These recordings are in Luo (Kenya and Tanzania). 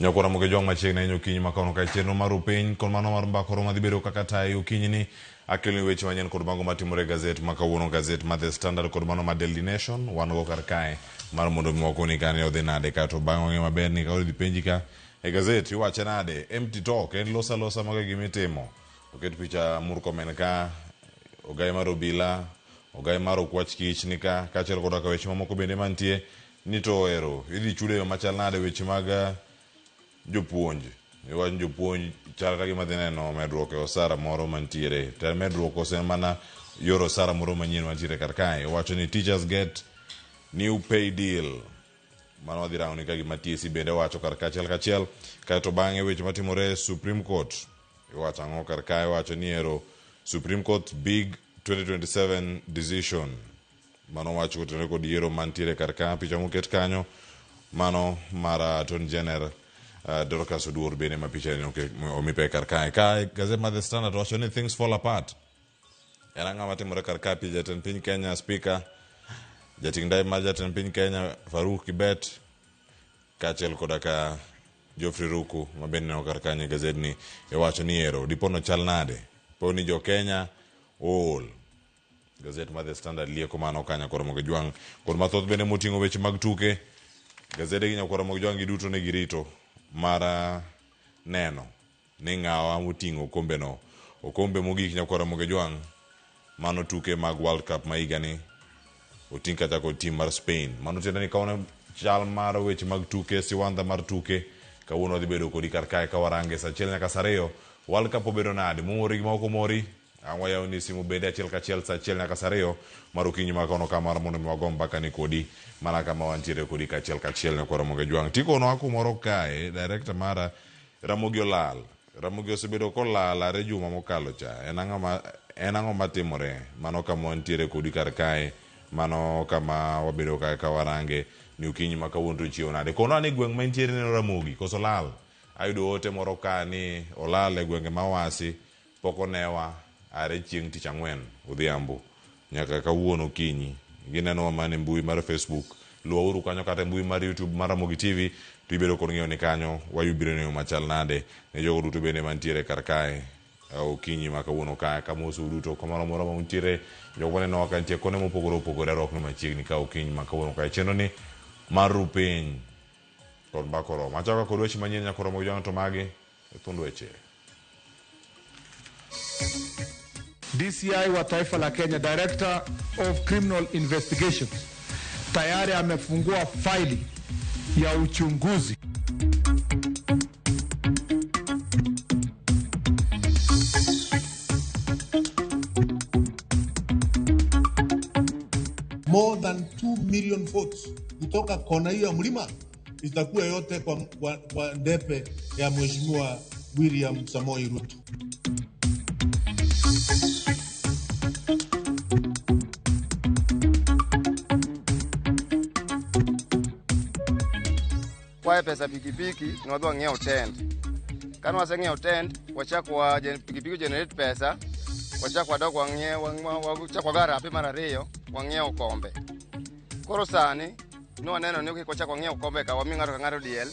Nyakwar Ramogi Ojwang' machiegni ahinya okinyi ma kawuono kae chenro mar Rupiny kod mano mar Mbaka Oromo dhi bedo kaka tayi okinyi ni akeloni weche manyien kod mago matimore e gazet ma kawuono gazet ma The Standard kod mano ma Daily Nation wan go kar kae mar mondo mi wakoni ka ni odhi nade kato bang'e wang'eyo maber ni ka odhi penji ka e gazet iwache nade empty talk en losa losa mago e gima itimo oket picha Murkomen ka ogai mar obila ogai mar okwach kich ni ka kaachiel koda ka weche mamoko bende mantie ni to ero idhi chud e yo machal nade weche mag jopuonj iwacho ni jopuonj chal ka gima dhi neno medruok e osara moro mantiere to medruok ose mana yor osara moro manyien mantiere kar kae iwacho ni teachers get new pay deal mano wadhi rango ni ka gima TSC bende wacho kar kachiel kachiel kaeto bang'e weche matimore Supreme Court iwacho ang'o kar kae iwacho ni ero Supreme Court big 2027 decision Mano wach kotenore kod yiero mantiere kar ka. Picha moket kanyo mano mar Attorney General Dorcas Oduor bende ma picha ni omi pek kar kae. Ka gazet mar The Standard wacho ni things fall apart. En ang'o matimore kar ka? Picha jatend piny Kenya, Speaker, jating' ndai mar jatend piny Kenya Farouk Kibet kaachiel koda ka Geoffrey Ruku ma bende neno kar kanyo e gazedni iwacho ni ero dipono chal nade? Po ni jo Kenya ool. Gazet mar The Standard lieko mano ka Nyakwar Ramogi Jwang' kod mathoth bende moting'o weche mag tuke. Gazede gi Nyakwar Ramogi Jwang' giduto ne girito mar ah, neno ni ng'awa moting'o okombeno. Okombe mogik Nyakwar Ramogi Jwang' mano tuke mag World Cup ma higani oting' kata kod tim mar Spain. Mano tiende ni kawuono chal mar weche mag tuke, siwandha mar tuke, kawuono wadhi bedo kodi kar kae ka warange saa achiel nyaka saa ariyo. World Cup obedo nade? Momori gi ma ok omori? Ang' wayawoni simu bende achiel kachiel saa achiel nyaka saa ariyo mar okinyi ma kono ka mar mondo mi wago mbaka ni kodi mana kama wantiere kodi kachiel kachiel nyakwar Ramogi Ajwang'. Tikonowa kumoro kae, director mara, Ramogi olal. Ramogi osebedo kolal are juma mokalo cha. En ang'o ma en ang'o matimore? Mano kama wantiere kodi kar kae, mano kama wabedo kae ka warange ni okinyi ma kawuono to chiew nade. Konowa ni gweng' ma intiere ineno Ramogi koso olal? Ayudo ote moro ka ni olal e gwenge ma Awasi Pok onewa are chieng' tich ang'wen odhiambo nyaka kawuono okinyi. Ginenowa mana e mbui mar Facebook. Luwauru kanyo kata e mbui mar YouTube mar Ramogi TV to ibedo kod ng'eyo ni kanyo wayubiro e yo machal nade. Ne jogo duto bende mantiere kar kae okinyi ma kawuono ka kamosou duto kamoro amora ma untiere. Jogo manenowa ka nitie kone mopogore opogore arwaknu machiegni ka okinyi ma kawuono kae. Chenro ni mar ru piny kod mbaka oromo. Achako kod weche manyien nyaka oromo gi jono to magi e thuond weche. DCI wa taifa la Kenya, Director of Criminal Investigations, tayari amefungua faili ya uchunguzi. More than 2 million votes kutoka kona hiyo ya mlima itakuwa yote kwa ndepe ya Mheshimiwa William Samoei Ruto. Kwaye pesa pikipiki ne wadhi wang'iewo tent. Kane waseng'iewo tent, wachak wa pikipiki generate pesa, wachak wadok wang'iewo wachak wago harambee mar ariyo, wang'iewo kombe. Koro sani ne waneno ni kik wachak wang'iew kombe ka wami ng'ato ka ng'ato diel.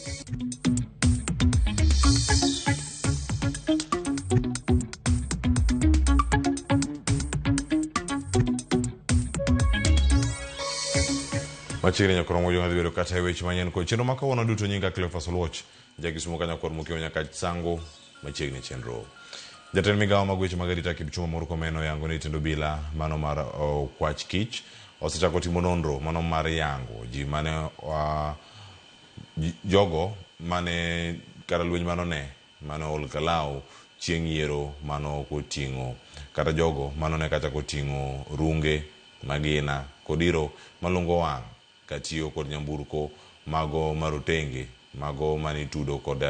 Machiegni nyakwar Ramogi Ojwang' dhi bedo kata e weche manyien kod chenro ma kawuono duto nyinga Cleophas Oluoch ja Kisumu ka nyakwar Mokimo nyaka Sango machiegni chenro. Jatend migawo mag weche mag arita Kipchumba Murkomen oyango ni tend obila mano mar Okwach Kich osechako timo nonro mano mar yango ji mane jogo mane kata lweny mano ne mane ool Kalau chieng' yiero mano koting'o kata jogo mano ne kata koting'o runge, magina kod iro malungo wang' katiyo kod nyamburko mago marotenge, mago mane itudo kod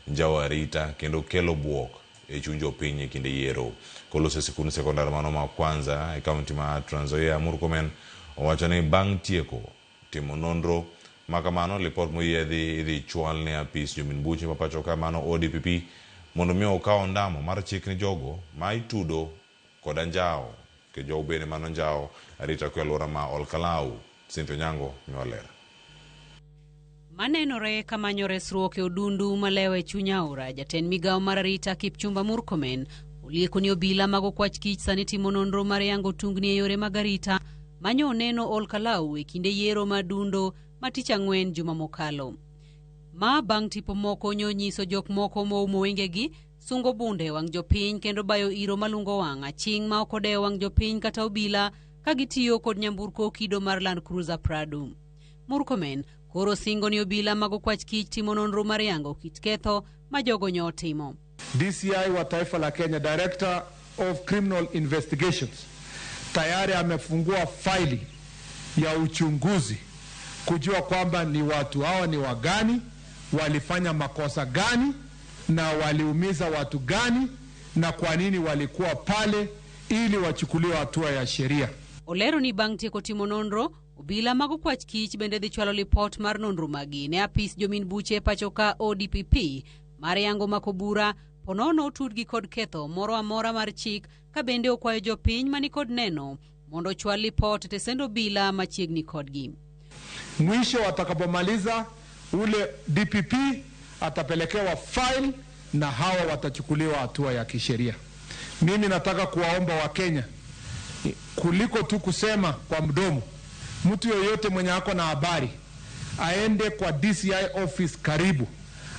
njawo arita kendo kelo buok e chuny jopiny e kinde yiero. Koloso e sikund sekondar mano ma Kwanza e kaunti ma Trans Nzoia, Murkomen owacho ni bang' tieko timo nonro makamano, lipot moyiedhi idhi chwal ne apis jomin buche ma pachoka mano ODPP mondo mi okaw ondamo mar chik ne jogo ma itudo kod anjawo nikech jogo bende mano njawo arita kwe alwora ma Olkalau. Cynthia Onyango miwa ler. Manenore kamanyo resruok e odundu malewo e chuny aora, jatend migawo mar arita Kipchumba Murkomen olieko ni obila mag okwach kich sani timo nonro mar yango tungni e yore mag arita manyo oneno Ol Kalou e kinde yiero ma dundo ma tich ang'wen juma mokalo. Ma bang' tipo moko nyonyiso jok moko moumo wengegi sungo bunde wang' jopiny kendo bayo iro malungo wang' aching' ma ok odewo wang' jopiny kata obila ka gitiyo kod nyamburko kido mar Land Cruiser Prado. Murkomen koro singo ni obila mag okwach kich timo nonro mar yango kit ketho ma jogo nyo otimo. DCI wa taifa la Kenya, Director of Criminal Investigations, tayari amefungua faili ya uchunguzi kujua kwamba ni watu hawa ni wagani, walifanya makosa gani na waliumiza watu gani na kwa nini walikuwa pale, ili wachukuliwe hatua ya sheria. Olero ni bang' tieko timo nonro, obila mag okwach kich bende dhi chwalo lipot mar nonro magi ne apis jomin buche pacho ka ODPP mar yango mako bura ponono otudgi kod ketho moro amora mar chik ka bende okwayo jopiny mani kod neno mondo ochwal lipot e tesend obila machiegni kodgi. Mwisho watakapomaliza ule DPP atapelekewa file na hawa watachukuliwa hatua ya kisheria. Mimi nataka kuwaomba Wakenya, kuliko tu kusema kwa mdomo, mtu yoyote mwenye ako na habari aende kwa DCI office karibu,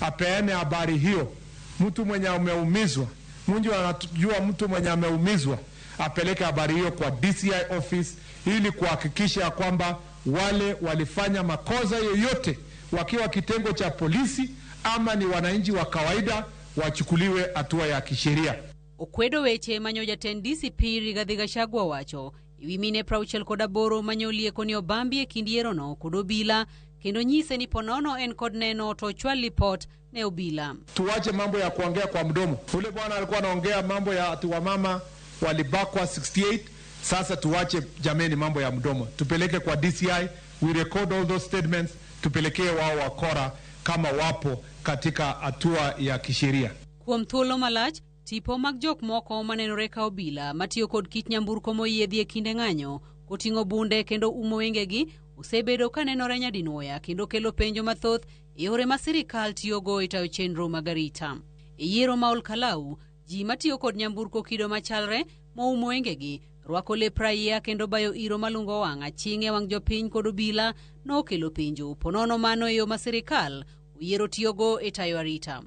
apeane habari hiyo. Mtu mwenye ameumizwa, mtu anajua mtu mwenye ameumizwa, apeleke habari hiyo kwa DCI office ili kuhakikisha kwamba wale walifanya makosa yoyote wakiwa kitengo cha polisi ama ni wananchi wa kawaida wachukuliwe hatua ya kisheria. Okwedo weche manyo jatend DCP Rigathi Gachagua owacho ewi mine 68 manyo olieko ni obambi e kind yierono kod obila kendo nyise ni ponono en kod neno to ochwal lipot ne obila. Tuache mambo ya kuongea kwa mdomo. Ule bwana alikuwa anaongea mambo ya ati wamama walibakwa 68. Sasa tuache jameni mambo ya mdomo, tupeleke kwa DCI, we record all those statements, tupelekee wao wakora kama wapo katika hatua ya kisheria. Kuom thuolo malach, tipo mag jok moko manenore ka obila matiyo kod kit nyamburko moyiedhi e kinde ng'anyo koting'o bunde kendo umo wengegi osebedo kanenore nyadinwoya kendo kelo penjo mathoth e yore ma sirikal tiyogo e tayo chenro mag arita. E yiero ma Ol Kalou, ji matiyo kod nyamburko kido machalre moumo wengegi rwako lep raia kendo bayo iro malungo wang' aching' e wang' jopiny kod obila nokelo penjo ponono mano e yo ma sirikal oyiero tiyogo e tayo arita.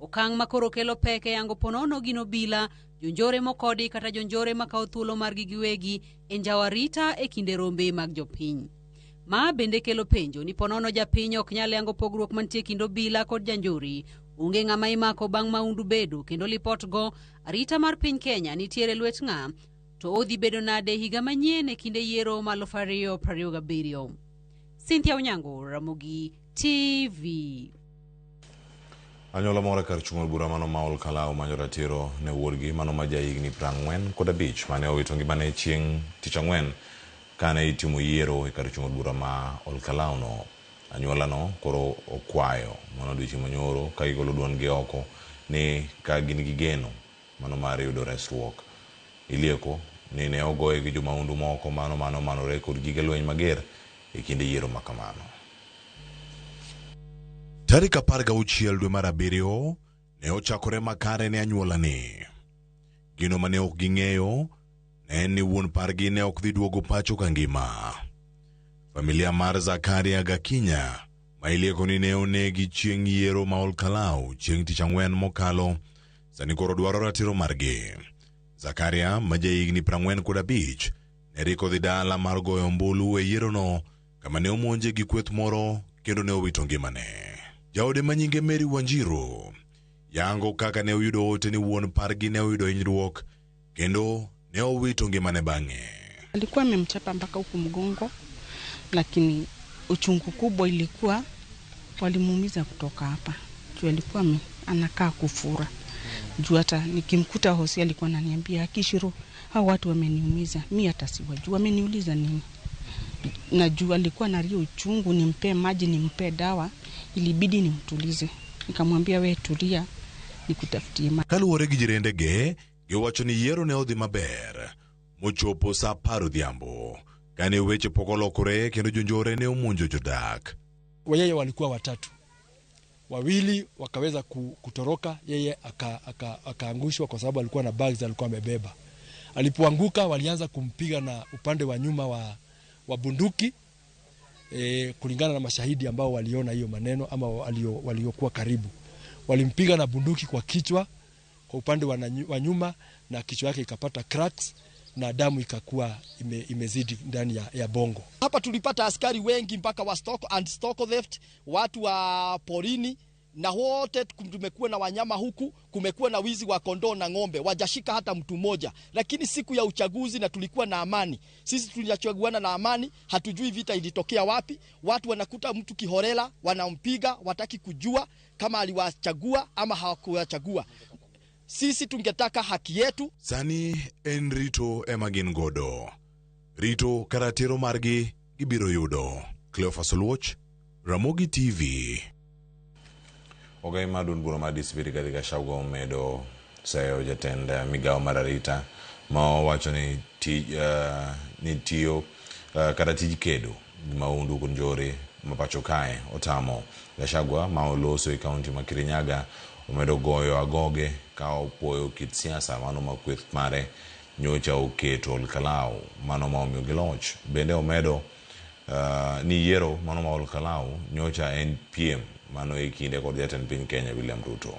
Okang' ma koro kelo pek e yango ponono gin obila, jonjore mokodi kata jonjore makawo thuolo margi giwegi e njawo arita e kinde rombe mag jopiny. Ma bende kelo penjo ni ponono japiny ok nyal yango pogruok mantie kind obila kod janjori. Onge ng'ama imako bang' maundu bedo kendo lipot go arita mar piny Kenya nitiere lwet ng'a to odhi bedo nade higa manyien e kinde yiero ma 2027. Cynthia Onyango, Ramogi TV. Anyuola moro kar chung' od bura mano ma Ol Kalou manyo ratiro ne wuodgi mano ma jahigni 45 mane owito ngimane chieng' tich ang'wen kane itimo yiero e kar chung' od bura ma Ol Kalou no. Anyuola no koro okwayo mano odiochieng' manyoro ka gigolo duondgi oko ni ka gin gi geno mano mar yudo resruok. Ilieko ni ne ogoye gi jomaundu moko mano mano omanore kod gige lweny mager e kinde yiero ma kamano. Tarik 16 dwe mar 7 ne ochakore makare ne anyuolani. Gino mane ok ging'eyo ne en ni wuon pargi ne ok dhi duogo pacho ka ngima. Familia mar Zakaria Gakinya ma ilieko ni ne onegi chieng' yiero ma Ol Kalou chieng' tich ang'wen mokalo sani koro dwaro ratiro margi. Zakaria ma jahigni 45 ne rik odhi dala mar goyo ombulu e yierono kama ne omonje gi kweth moro kendo ne owito ngimane. Jaode ma nyinge Mary Wanjiru yango kaka ne oyudo ote ni wuon pargi ne oyudo hinyruok kendo ne owito ngimane bang'e. Alikuwa amemchapa mpaka huku mgongo, lakini uchungu kubwa ilikuwa walimuumiza kutoka hapa juu alikuwa anakaa kufura. Juu hata nikimkuta hosi alikuwa ananiambia, Kishiro, hao watu wameniumiza, mi hata siwajua, wameniuliza nini. Na juu alikuwa analia uchungu, nimpe maji, nimpe dawa, ilibidi nimtulize. Nikamwambia we tulia, nikutafutie maji. Kaluwore gi jirendege, giwacho ni yiero ne odhi maber mochopo saa 10 odhiambo kane weche pok olokore kendo jonjore ne omonjo jodak. Yeye walikuwa watatu, wawili wakaweza kutoroka, yeye akaangushwa kwa sababu alikuwa na bags alikuwa amebeba. Alipoanguka walianza kumpiga na upande wa nyuma wa bunduki kulingana na mashahidi ambao waliona hiyo maneno ama waliokuwa karibu. Walimpiga na bunduki kwa kichwa kwa upande wa nyuma na kichwa yake ikapata cracks na damu ikakuwa imezidi ndani ya bongo. Hapa tulipata askari wengi mpaka wa stock and stock theft, watu wa porini na wote. Tumekuwa na wanyama huku, kumekuwa na wizi wa kondoo na ng'ombe, wajashika hata mtu mmoja. Lakini siku ya uchaguzi na tulikuwa na amani, sisi tulichaguana na amani, hatujui vita ilitokea wapi. Watu wanakuta mtu kiholela, wanampiga, wataki kujua kama aliwachagua ama hawakuwachagua. Sisi tungetaka haki yetu. Sani en rito ema gin godo. Rito karatiro margi gibiro yudo. Cleophas Oluoch, Ramogi TV. Ogai mar duond bura mar DCP Rigathi Gachagua omedo seyo jatend migawo mar arita ma owacho ni ni tiyo kata tij kedo gi mahundu kod njore ma pacho kae otamo. Gachagua ma oloso e kaunti ma Kirinyaga omedo goyo agoge ka opuoyo kit siasa mano ma kweth mare nyocha oketo Olkalau mano ma omiyogi loch. Bende omedo ni yiero mano ma Olkalau nyocha en piem mano e kinde kod jatend piny Kenya William Ruto.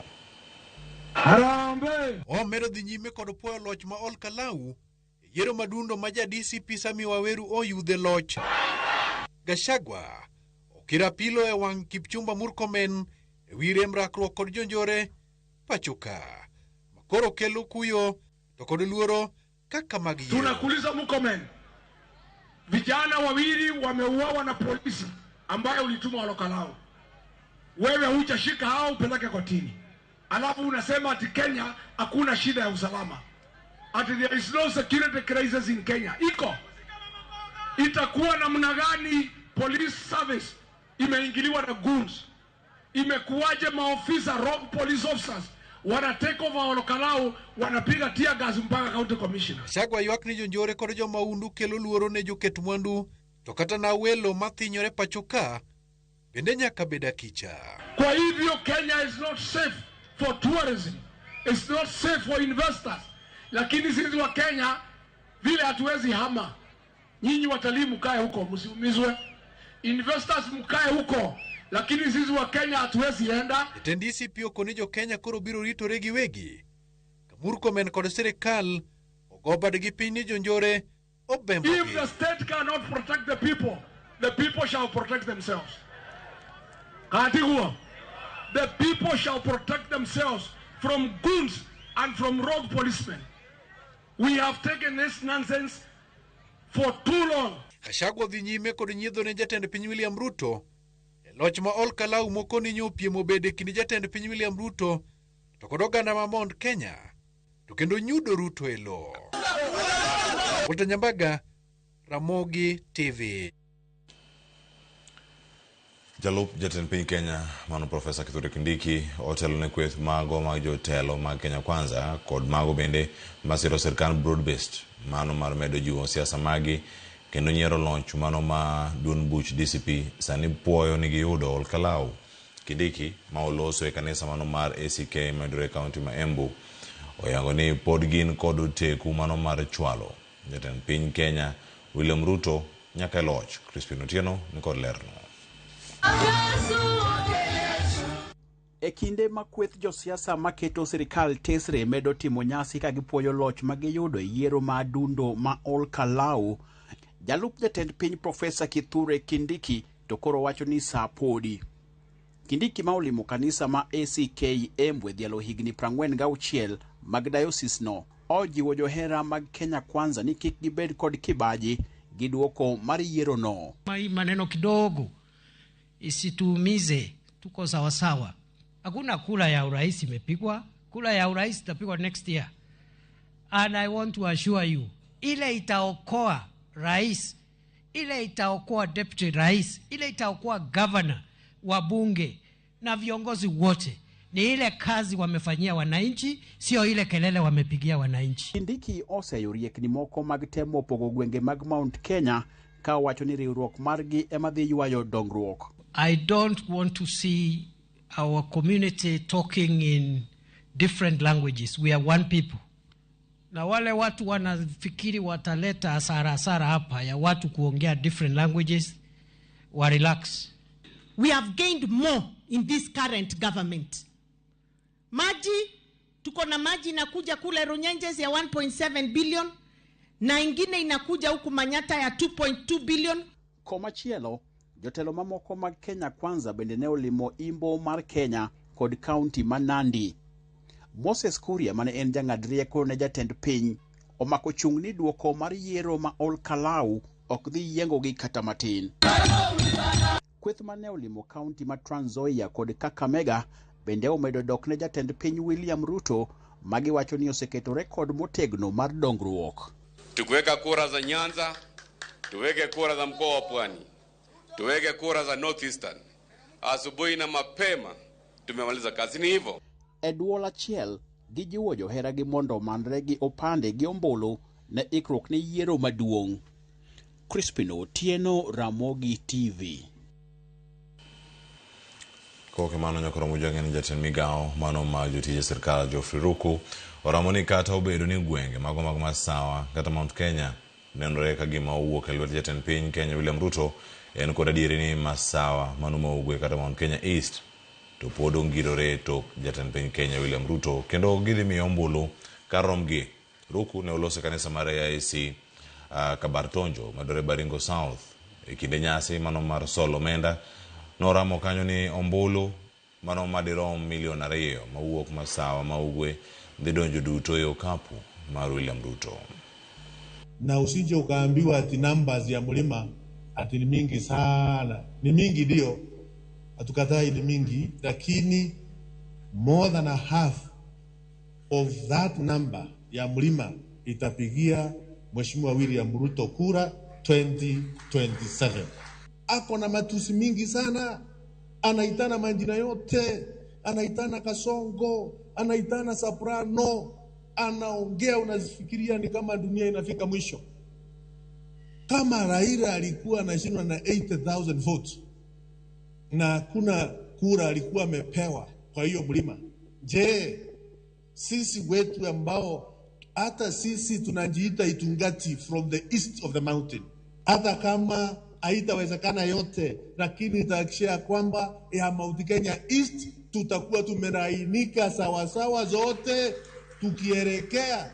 Harambee! Omedo dhi nyime kod puoyo loch ma Olkalau e yiero madundo ma ja DCP Sami Waweru oyudhe loch. Gachagua okiro apilo e wang' Kipchumba Murkomen e wi rem rakruok kod jonjore pacho ka makoro kelo kuyo to kod luoro kaka mag yiero. Tunakuuliza Murkomen, vijana wawili wameuawa na polisi ambaye ulituma Olkalau. Wewe hujashika hao upeleke kotini. Alafu unasema ati Kenya hakuna shida ya usalama. Ati there is no security crisis in Kenya. Iko. Itakuwa namna gani police service imeingiliwa na goons? Imekuwaje maofisa rogue police officers wana take over Olkalau, wanapiga tear gas mpaka county commissioner? Gachagua ywak ni jonjore kod jomahundu kelo luoro ne joket mwandu to kata na welo mathinyore pacho ka bende nyaka bed akicha. Kwa hivyo Kenya is not safe for tourism. It's not safe for investors. Lakini sisi wa Kenya vile hatuwezi hama. Nyinyi watalii mkae huko msiumizwe. Investors mkae huko. Lakini sisi wa Kenya hatuwezi enda. Jatend DCP okoni jo Kenya koro biro ritore giwegi. Ka Murkomen kod sirikal ogo badgi piny ni jonjore obembogi. If the state cannot protect the people shall protect themselves. Katiguo. The people shall protect themselves from goons and from rogue policemen. We have taken this nonsense for too long. Gachagua dhi nyime kod nyiedho ne jatend piny William Ruto e loch ma Olkalau mokoni nyopiem obedo e kind jatend piny William Ruto to kod oganda ma Mount Kenya to kendo nyudo Ruto e lowo. Walter Nyambaga, Ramogi TV. Jalup jatend piny Kenya mano Profesa Kithure Kindiki otelo ne kweth mago mag jotelo mag Kenya Kwanza kod mago bende masiro sirkand broad based mano mar medo jiwo siasa magi kendo nyiero loch mano ma duond buch DCP sani puoyo ni giyudo Olkalau. Kindiki ma oloso e kanisa mano mar ACK mayudore e kaunti ma Embu oyango ni pod gin kod oteku mano mar chwalo jatend piny Kenya William Ruto nyaka e loch. Crispin Otieno ni kod lerno. E kinde ma kweth josiasa maketo sirikal tesre medo timo nyasi ka gipuoyo loch ma giyudo e yiero ma adundo ma Olkalau, jalup jatend piny Profesa Kithure Kindiki to koro wacho ni saa podi. Kindiki ma olimo kanisa ma ACK Embu e dhialo higni 46 mag diocese no ojiwo johera mag Kenya Kwanza ni kik gibed kod kibaji gi duoko mar yiero no. Maneno kidogo isituumize, tuko sawasawa. Hakuna kura ya urais imepigwa, kura ya urais itapigwa next year. And I want to assure you, ile itaokoa rais, ile itaokoa deputy rais, ile itaokoa governor, wabunge na viongozi wote ni ile kazi wamefanyia wananchi, sio ile kelele wamepigia wananchi. Kindiki oseyo riekni moko mag temo pogo gwenge mag Mount Kenya ka owacho ni riwruok margi ema dhi ywayo dongruok. I don't want to see our community talking in different languages. We are one people. Na wale watu wanafikiri wataleta hasara hasara hapa ya watu kuongea different languages, wa relax. We have gained more in this current government. Maji, tuko na maji inakuja kule Runyenjes ya 1.7 billion na ingine inakuja huku Manyata ya 2.2 billion. Komachielo, jotelo mamoko mag Kenya Kwanza bende ne olimo imbo mar Kenya kod kaunti ma Nandi. Moses Kuria mane en jang'ad rieko ne jatend piny omako chung' ni duoko mar yiero ma Ol Kalou ok dhi yiengogi kata matin. Kweth mane olimo kaunti ma Trans Nzoia kod Kakamega bende omedo dok ne jatend piny William Ruto magiwacho ni oseketo rekod motegno mar dongruok. Tukiweka kura za Nyanza, tuweke kura za mkoa wa Pwani, tuweke kura za North Eastern. Asubuhi na mapema tumemaliza kazi, ni hivyo. E duol achiel, gijiwo joheragi mondo omanre gi opande gi ombulu ne ikruok ne yiero maduong'. Crispin Otieno, Ramogi TV. Kok mano nyakoro mujang'e ni jatend migawo mano ma jotije sirkal Geoffrey Ruku oramo ni kata obedo ni gwenge mago mag Masawa kata Mount Kenya nenore ka gima owuok e lwet jatend piny Kenya William Ruto, en kod adieri ni Masawa mano ma ugwe kata Mount Kenya East to pod ongirore tok jatend piny Kenya William Ruto kendo gidhi miyo ombulu kar romgi. Ruku ne oloso e kanisa mar AIC Kabartonjo madore Baringo South e kinde nyasi mano mar solo omenda. Noramo kanyo ni ombulu mano madirom milion 2 mawuok Masawa ma ugwe dhi donjo duto e okapu mar William Ruto. Na usije ukaambiwa ati numbers ya mlima ati ni mingi sana. Ni mingi ndio, hatukatai ni mingi, lakini more than a half of that number ya mlima itapigia Mheshimiwa William Ruto kura 2027. Ako na matusi mingi sana, anaitana majina yote, anaitana Kasongo, anaitana Soprano, anaongea unazifikiria ni kama dunia inafika mwisho. Kama Raila alikuwa anashindwa na 80,000 votes na kuna kura alikuwa amepewa kwa hiyo mlima, je, sisi wetu ambao hata sisi tunajiita Itungati from the east of the mountain, hata kama haitawezekana yote, lakini itahakikisha kwamba ya Mount Kenya East tutakuwa tumerainika sawasawa zote, tukielekea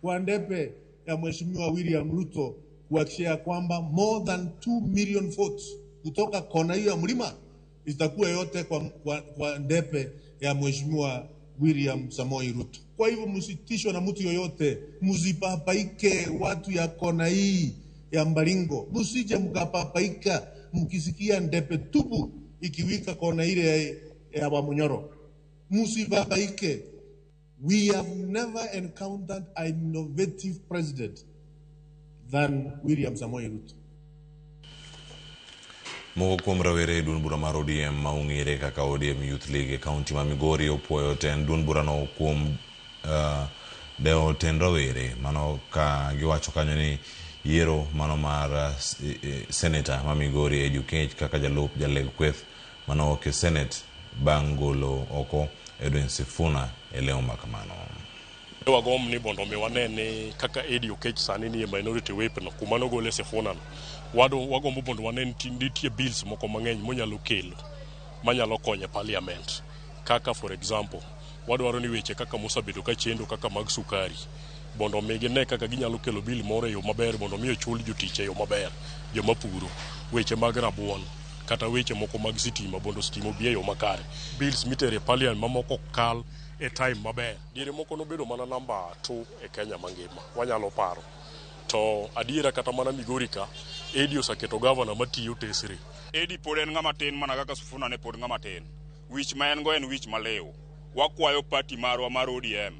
kwa ndepe ya Mheshimiwa William Ruto kuhakikisha kwamba more than 2 million votes kutoka kona hiyo ya mlima itakuwa yote kwa ndepe ya Mheshimiwa William Samoei Ruto. Kwa hivyo msitishwe na mtu yoyote, msipapaike watu ya kona hii ya Mbaringo, msije mkapapaika mkisikia ndepe tupu ikiwika kona ile ya Wamunyoro. Msipapaike. We have never encountered an innovative president than William Samoei Ruto. Moko kuom rawere e duond bura mar ODM ma ong'ere kaka ODM Youth League e kaunti ma Migori opuoyo tend duond burano kuom dewo tend rawere mano ka giwacho kanyo ni yiero mano mar seneta ma Migori Eddie Oketch kaka jalup jaleg kweth mano ok e Senate bang' golo oko Edwin Sifuna e lemo makamano. Wagomb ni mondo mi wane ni kaka Eddie Oketch sani ni e minority whip no kuma nogole Sifuna no, wagombo mondo wane ni nitie bills moko mang'eny monyalo kelo manyalo konyo e parliament, kaka for example wadwaro ni weche kaka mosebedo ka chendo kaka mag sukari mondo mi gine kaka ginyalo kelo bill moro e yo maber mondo mi ochul jotich e yo maber, joma puro, weche mag rabuon kata weche moko mag sitima mondo sitima obi e yo makare. Bills mitere e parliament mamoko kal e time maber. Diere moko nobedo mana namba 2 e Kenya mangima, wanyalo paro. To adiera kata mana Migori ka, Eddie oseketo gavana matiyo tesre. Eddie pod en ng'ama tin mana kaka Sifuna ne pod ng'ama tin. Wich ma en go en wich maliw. Wakwayo party marwa mar ODM.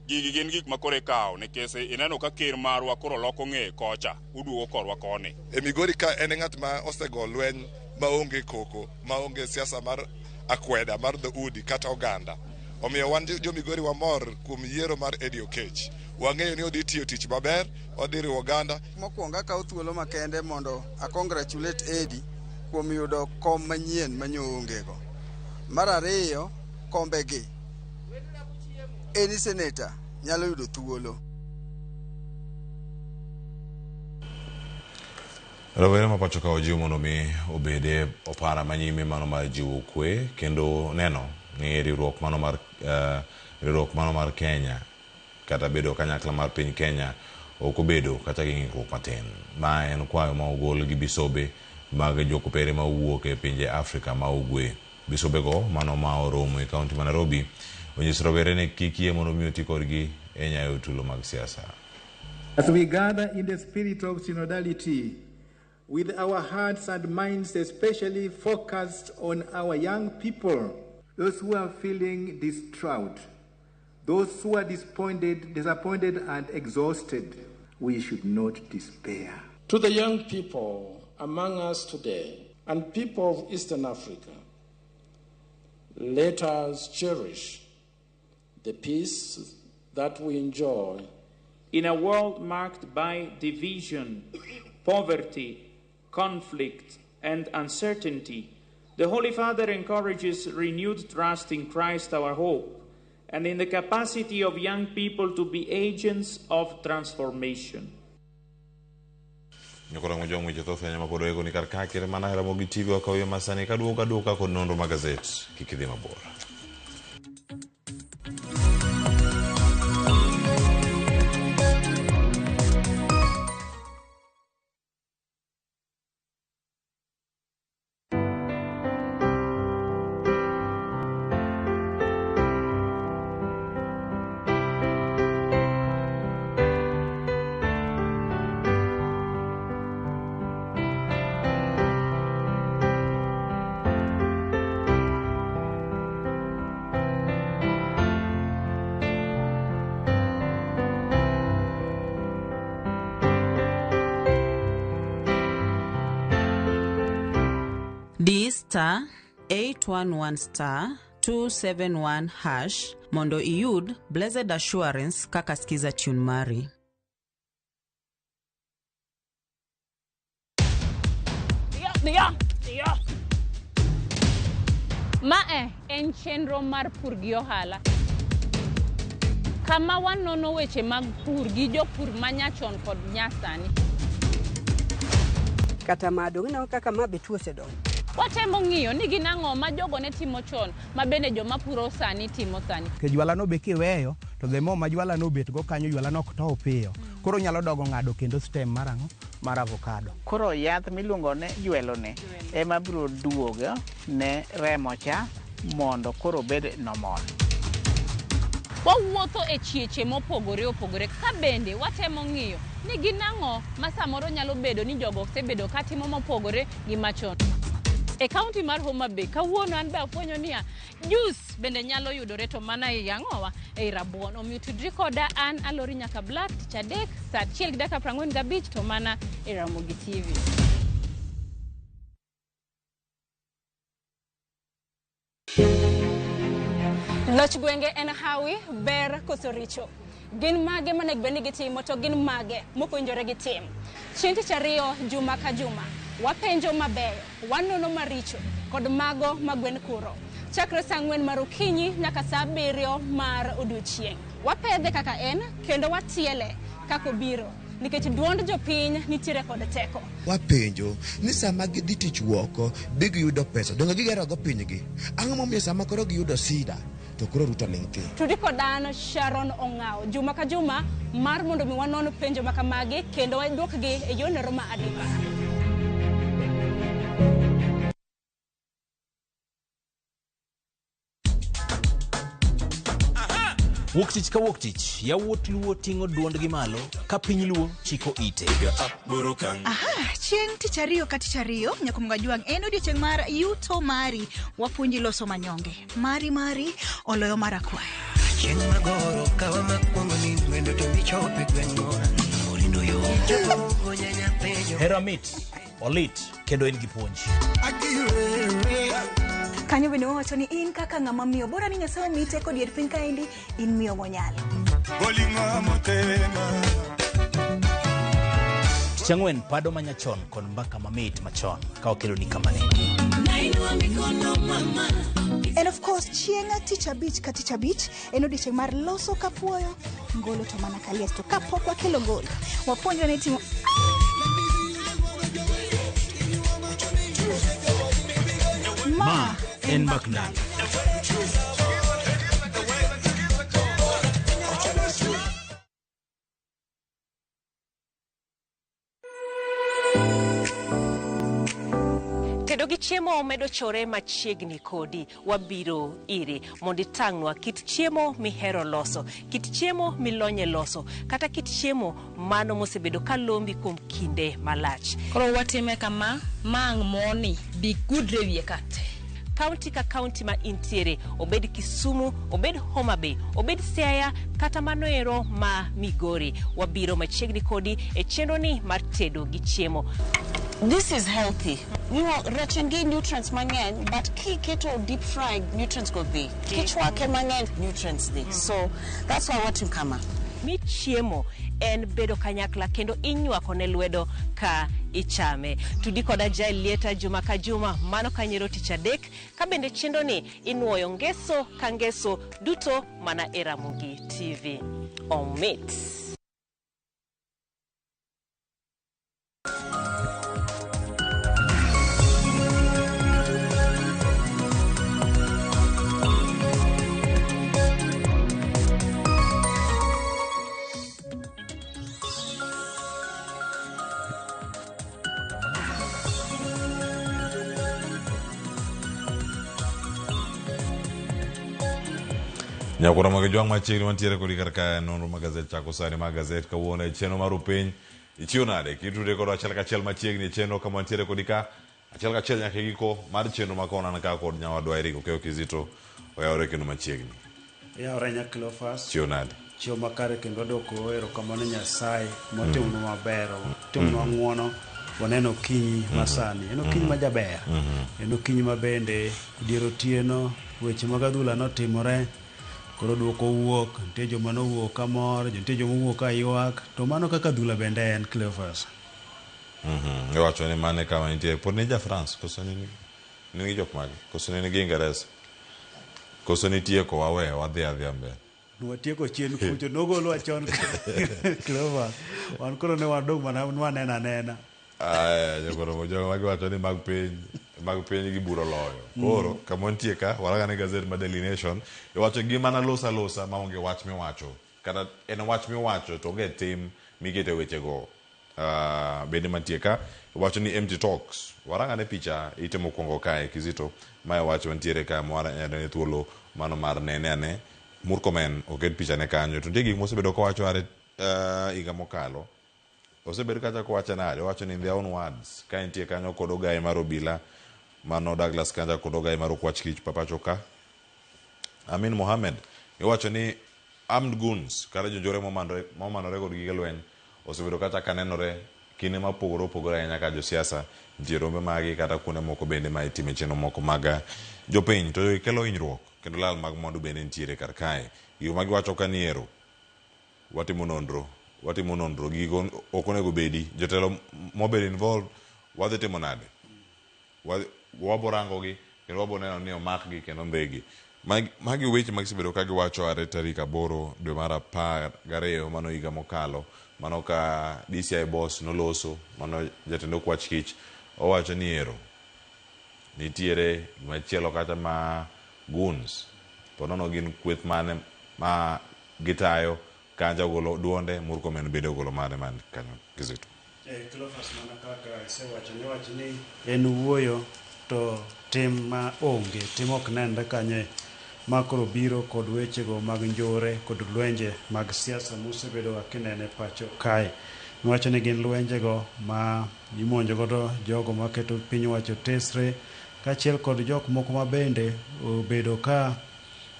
Gigi gin gik ma koro ikawo nikech ineno ka ker marwa koro loko ng'eye kocha, uduogo korwa koni. E Migori ka en ng'at ma osego lweny maonge koko, maonge siasa mar akweda mar dhoudi kata oganda. Omiyo wan jo Migori wamor kuom yiero mar Eddie Oketch. Wang'eyo ni odhi tiyo tich maber, odhi riwo oganda. Mokwongo akawo thuolo makende mondo a congratulate Eddie kuom yudo kom manyien manyo ongego. Mar ariyo, kombegi any senator nyalo yudo thuolo. Rowere ma pacho ka ojiw mondo mi obed e opara manyime mano mar jiwo kwe kendo neno ni riwruok mano mar riwruok mano mar Kenya kata bedo kanyakla mar piny Kenya ok obedo kata gi ng'ikruok matin. Ma en kwayo ma ogol gi bisobe mag jokopere ma owuok e pinje Afrika ma ugwe. Bisobego mano ma oromo e kaunti ma Nairobi onyiso rowere ni kik yie mondo mi oti kodgi e nyayo tulo mag siasa. As we gather in the spirit of synodality, with our hearts and minds especially focused on our young people, those who are feeling distraught, those who are disappointed and exhausted, we should not despair. To the young people among us today and people of Eastern Africa, let us cherish the peace that we enjoy. In a world marked by division, poverty, conflict, and uncertainty, the Holy Father encourages renewed trust in Christ our hope and in the capacity of young people to be agents of transformation. Nyokorango jong weche thoth ahinya mapod oiko ni kar ka kere mana Ramogi TV wakaw yo masani kaduogo aduoka kod nonro mag gazet kik idhi mabor. D star 811 star 271 hash mondo iyud Blessed Assurance kaka skiza tune mari. Mae en chenro mar pur gi ohala kama wanono weche mag pur gi jopur manyachon kod nyasani. Kata ma dong' ineno kaka ma be tuo osedonjo. Watemo ng'iyo ni gin ang'o ma jogo ne timo chon ma bende joma puro sani timo sani. Nikech jwala no be kiweyo to the more ma jwala no obet go kanyo jwala no ok tow piyo. Koro nyalo dogo ng'ado kendo stem mar ang'o mar avocado. Koro yath miluongo ni jwelo ni ema biro duogo ne remo cha mondo koro obed normal. Wawuotho e chieche mopogore opogore ka bende watemo ng'iyo ni gin ang'o ma samoro nyalo bedo ni jogo osebedo katimo mopogore gi machon. E kaunti mar Homa Bay kawuono an be afwenyo niya juice bende nyalo yudore to mana ei ang'owa ei rabuon. Omiyo tudri koda an Alori nyaka Black tich adek saa 1:45 to mana e Ramogi TV. Loch gwenge en hawi, ber koso richo. Gin mage monego bed ni gitimo to gin mage mok owinjore gitim. Chieng' tich ariyo juma ka juma, wapenjo mabeyo, wanono maricho kod mago ma gwen kuro. Chakre saa 4 mar okinyi nyaka saa 7 mar odiochieng'. Wapedhe kaka en kendo watiele kaka obiro nikech duond jopiny nitiere kod teko. Wapenjo ni sama gidhi tich woko bi giyudo pesa donge gigerogo pinygi ang'o momiyo sama koro giyudo sida to koro Ruto ling' thi. Tudi kod an Sharon Ong'awo juma ka juma mar mondo mi wanon penjo ma kamagi kendo waduokgi e yorno ma adimba. Wuok tich ka wuok tich, yawuot Luo ting'o duondgi malo ka piny Luo chiko ite. Aha, chieng' tich ariyo ka tich ariyo nyakumga jwang' en odiochieng' mar yuto mari wapuonji loso manyonge mari mari oloyo mar akwaya. Chieng' magoro kawa makwongo ni wendo to michope gweng'wa Orindo yo chopo nyanya penjo Hera mit, olit kendo en gi puonj. Kanyo bende wawacho ni in kaka ng'ama miyo bora ni Nyasaye omiyi teko dier piny kaendi in miyo monyalo. Tich ang'wen pado manyachon kod mbaka mamit machon ka wakeloni kamani. And of course, chieng' tich abich ka tich abich en odiechieng' mar loso kapuoyo, ngolo to mana kalies to kapok wakelo ngolo. Wapuonjre ni timo Ma en Mbak Ndalo. Tedo gi chiemo medo chore machiegni kodi. Wabiro iri mondo itang'nwa kit chiemo mihero loso, kit chiemo milonye loso, kata kit chiemo mano mosebedo ka lombi kuom kinde malach. Koro watime kama, ma ang' moni bi gudre wiye ka te. Kaunti ka kaunti ma intiere, obed Kisumu, obed Homa Bay, obed Siaya, kata mano ero ma Migori. Wabiro machiegni kodi e chenro ni mar tedo gi chiemo. This is healthy. Rech en gi nutrients mang'eny, but kiketo deep fried, nutrients go dhi. Kichwake mang'eny, nutrients dhi. So that's why watimo kama. Mi chiemo en bedo kanyakla kendo inywako ne lwedo ka ichame. Tudi koda Jael Lieta juma ka juma, mano kanyero tich adek, ka bende chenro ni inuoyo ngeso ka ngeso duto mana e Ramogi TV. Omit. Nyakura mag jwang' machiegni wantiere kodi kar kae nonro mag gazet chako sani mag gazet kawuono e chenro mar upiny ichiwo nade kitude kodwa achiel kachiel machiegni e chenro kama wantiere kodi ka achiel kachiel nyaka e giko mar chenro ma kona an ka kod nyawadwa Eric Okeyo Kizito oyawore kendo machiegni. Yawore nya Cleophas. Chiwo nade? Chiwo makare kendo wadwoko erokamano Nyasaye motimonwa maber, otimonwa ng'uono, waneno okinyi masani. En okinyi ma jaber. En okinyi ma bende dier otieno weche mag adhula notimore. Koro duoko wuok, nitie joma nowuok ka mor, nitie joma owuok ka ywak, to mano kaka adhula bende en Cleophas. Iwacho ni mane kama nitie, pod ni ja France koso ni ni jok mage, koso ni gi Ingereza, koso nitieko wawe wadhi adhiya mbele. Nwatieko chien kucho, nogolwa chon Cleophas. Wan koro ne wadong' mana nwaneno anena. Aya, jokoro jogo magiwacho ni mag piny gi buro loyo. Koro kama wantie ka, waranga ne gazet mar Daily Nation, iwacho gima losa losa maonge wach miwacho. Kata en wach miwacho to onge tim mikete wechego. Bende mantie ka, iwacho ni empty talks. Waranga ne picha ite mokwongo kae Kizito, mae wach mantiere ka mwayudo thuolo mano mar nene ane. Murkomen oket picha ne kanyo. To nitie gik mosebedo kowacho are higa mokalo. Osebedo kacha kowacho nade? Owacho ni in their own words. Ka entie kanyo kod ogaye mar obila mano Douglas Kanja kod ogaye mar Okwach Kich papacho ka. Amin Mohamed iwacho ni armed goons kata jonjore momanore kod gige lweny osebedo kacha kanenore kinde mopogore opogore ahinya ka josiasa nitie rombe magi kata kuonde moko bende ma itime chenro moko mag jopiny to jogi kelo hinyruok kendo lal mag mwandu bende nitiere kar kae. Gigo ma giwacho ka niero watimo nonro gigo ok onego bedi jotelo mobedo involved wadhi timo nade? Wabo rango gi kendo wabo neno ni omakgi kendo ndhegi. Magi weche ma gisebedo ka giwacho are tarik 8 dwe mar 12 mano higa mokalo mano ka DCI boss noloso mano jatend Okwach Kich owacho ni ero nitiere gimachielo kata ma goons to nono gin kweth mane ma gitayo Kanja ogolo duonde, Murkomen bende ogolo mare man kanyo Kizito. Cleophas mana kaka isewacho ni wach ni en wuoyo to tim ma onge, tim ok nenre kanyo ma koro biro kod wechego mag njore kod lwenje mag siasa mosebedo kinene pacho kae. Niwacho ni gin lwenjego ma imonjo godo jogo maketo piny owacho tesre kaachiel kod jok moko ma bende obedo ka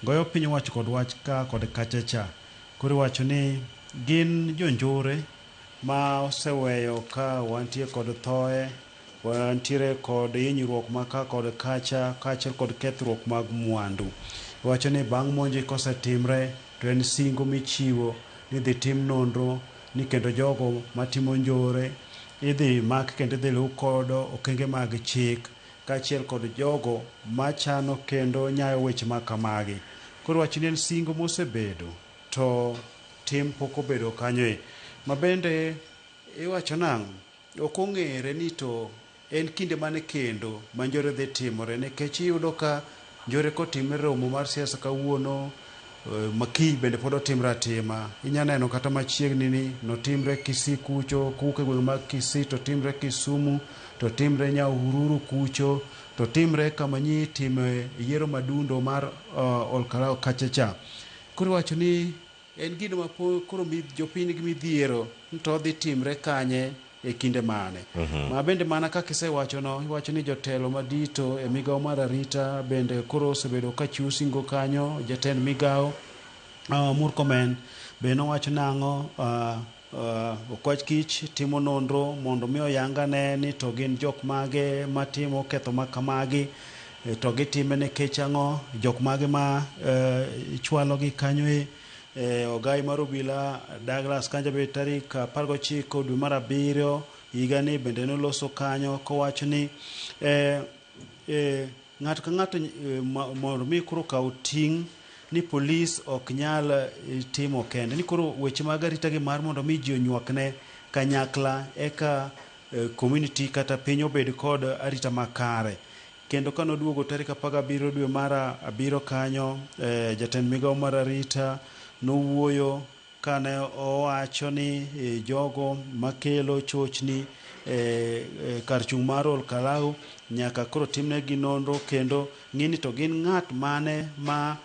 goyo piny owacho kod wach ka kod kachacha. Koro iwacho ni gin jonjore ma oseweyo ka wantie kod thoe, wantiere kod hinyruok ma ka kod kacha, kaachiel kod kethruok mag mwandu. Iwacho ni bang' monj kosetimre to en singo michiwo ni dhi tim nonro ni kendo jogo matimo njore idhi mak kendo idhi luw kodo okenge mag chik kaachiel kod jogo machano kendo nyayo weche ma kamagi. Koro wachni en singo mosebedo to tim pok obedo kanyo e. Ma bende iwacho nang'o? Ok ong'ere ni to en kinde mane kendo ma njore dhi timore nikech iyudo ka njore kotimre romo mar siasa kawuono ma kiny bende pod otimre atima. Inya neno kata machiegni ni notimre Kisii kucho, kowuok e gweng' mag Kisii to timre Kisumu, to timre Nyahururu kucho, to timre kama nyi itime yiero madundo mar Olkalau kacha cha. Koro iwacho ni en gino ma koro jopiny nigi midhiero ni to odhi timre kanye e kinde mane. Ma bende mana kaka isewachono, iwacho ni jotelo madito e migawo mar arita bende koro osebedo ka chiwo singo kanyo, jatend migawo Murkomen be nowacho nang'o Okwach Kich timo nonro mondo mi oyangane ni to gin jok mage matimo ketho ma kamagi to gitime nikech ang'o, jok mage ma chwalogi kanyo e. Ogai mar obila Douglas Kanja be tarik 19 dwe mar abiriyo higani bende noloso kanyo kowacho ni ng'ato ka ng'ato mondo mi koro kaw ting' ni polis ok nyal timo kende ni koro weche mag arita gi mar mondo mi ji onywakne kanyakla eka community kata piny obed kod arita makare. Kendo kane oduogo tarik 17 dwe mar abiriyo kanyo, jatend migawo mar arita nowuoyo kane owacho ni jogo makelo chochni kar chung' mar Olkalau nyaka koro timnegi nonro kendo ng'i ni to gin ng'at mane ma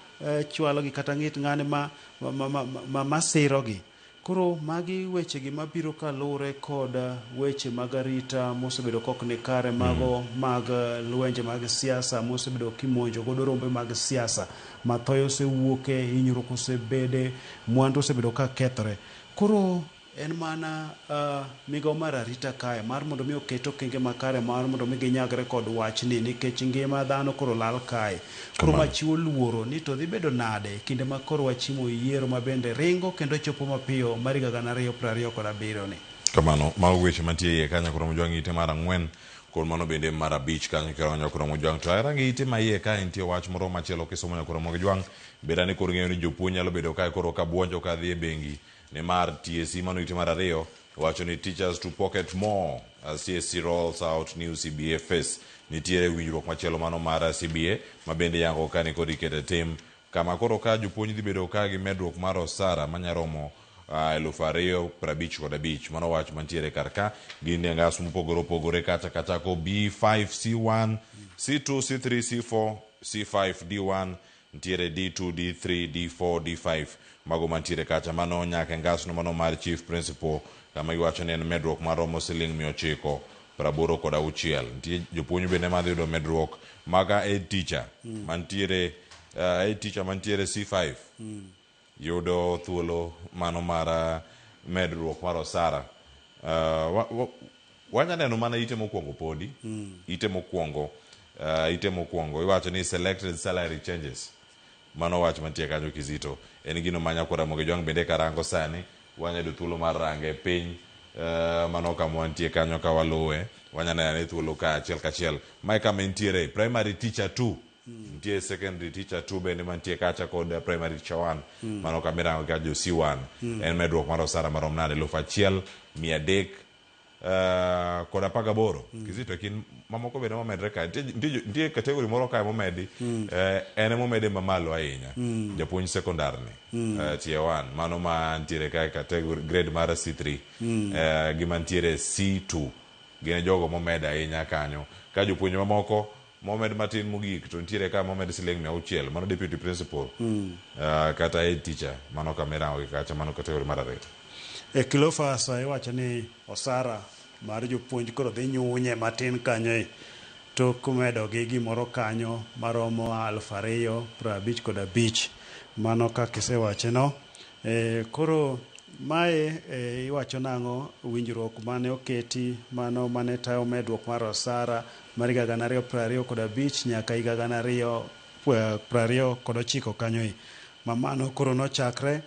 chwalogi kata ng'it ng'ane ma sirogi. Koro magi wechegi mabiro kaluwore kod weche mag arita mosebedo kok ni kare mago mag lwenje mag siasa mosebedo kimonjo godo rombe mag siasa ma thoye osewuoke, hinyruok osebede, mwandu osebedo ka kethore. Koro en mana migawo mar arita kae mar mondo mi oket okenge makare mar mondo mi ginyagre kod wachni nikech ngima dhano koro lal kae. Koro ma chiwo luoro ni to dhi bedo nade kinde ma koro wachimo yiero ma bende ringo kendo chopo mapiyo mar higa 2027 ni. Kamano, mago weche mantie iye kanyo koro mojwang' ite mar 4 kod mano bende mar 5 kanyo koro nyakoro mojwang'. To arangi ite ma iye kae nitie wach moro machielo kisomo nyakoro mojwang'. Bedani koro ng'eyo ni jopuonj nyalo bedo kae koro ka buonjo ka dhi e bengi nimar TSC mano ite mar 2 wacho ni teachers to pocket more as TSC rolls out new CBA face. Nitiere winjruok machielo mano mar CBA ma bende yango ka ni kod ikete tim kama koro ka jopuonj dhi bedo ka gi medruok mar osara manyaromo 2055. Mano wach mantiere kar ka. Gin e ngas mopogore opogore kacha kachako B5, C1, C2, C3, C4, C5, D1, nitiere D2, D3, D4, D5 mago mantiere kacha. Mano nyaka e ngasno mano mar Chief Principal kama giwacho ni en medruok maromo siling 986. Nitie jopuonj bende madhi yudo medruok maga head teacher mantiere head teacher mantiere C5 yudo thuolo mano mar medruok mar osara. Wanya neno mana ite mokwongo podi. Ite mokwongo iwacho ni selected salary changes. Mano wach mantie kanyo Kizito. En gino ma nyakora Ramogi Jwang' bende karango sani wanyayudo thuolo mar range piny mano kama wantie kanyo ka waluwe. Wanya neno ni thuolo ka achiel kachiel. Mae kama entiere primary teacher 2. Nitie secondary teacher 2 bende mantie kacha kod primary teacher 1. Mano kama irango ka jo C1. En medruok mar osara marom nade 1300 kod 18. Kizito kin mamoko bende momedre kae. Nitie category moro kae momedi. En emomede mamalo ahinya. Japuonj secondary ni. Tier 1. Mano ma nitiere kae category grade mar C3. Gi mantiere C2. Gin jogo momed ahinya kanyo. Ka jopuonj mamoko momed matin mogik to nitiere ka momed siling 600. Mano deputy principal. Kata head teacher. Mano kama irango gi kacha. Mano category mar 2. E Kilofasa iwacho ni osara mar jopuonj koro dhi nyunye matin kanyo e tok medo gi gimoro kanyo maromo 2055. Mano kaka isewache no. Koro mae iwacho nang'o winjruok mane oketi mano mane tayo medruok mar osara mar higa 2025 nyaka higa 2029 kanyo e. Ma mano koro nochakre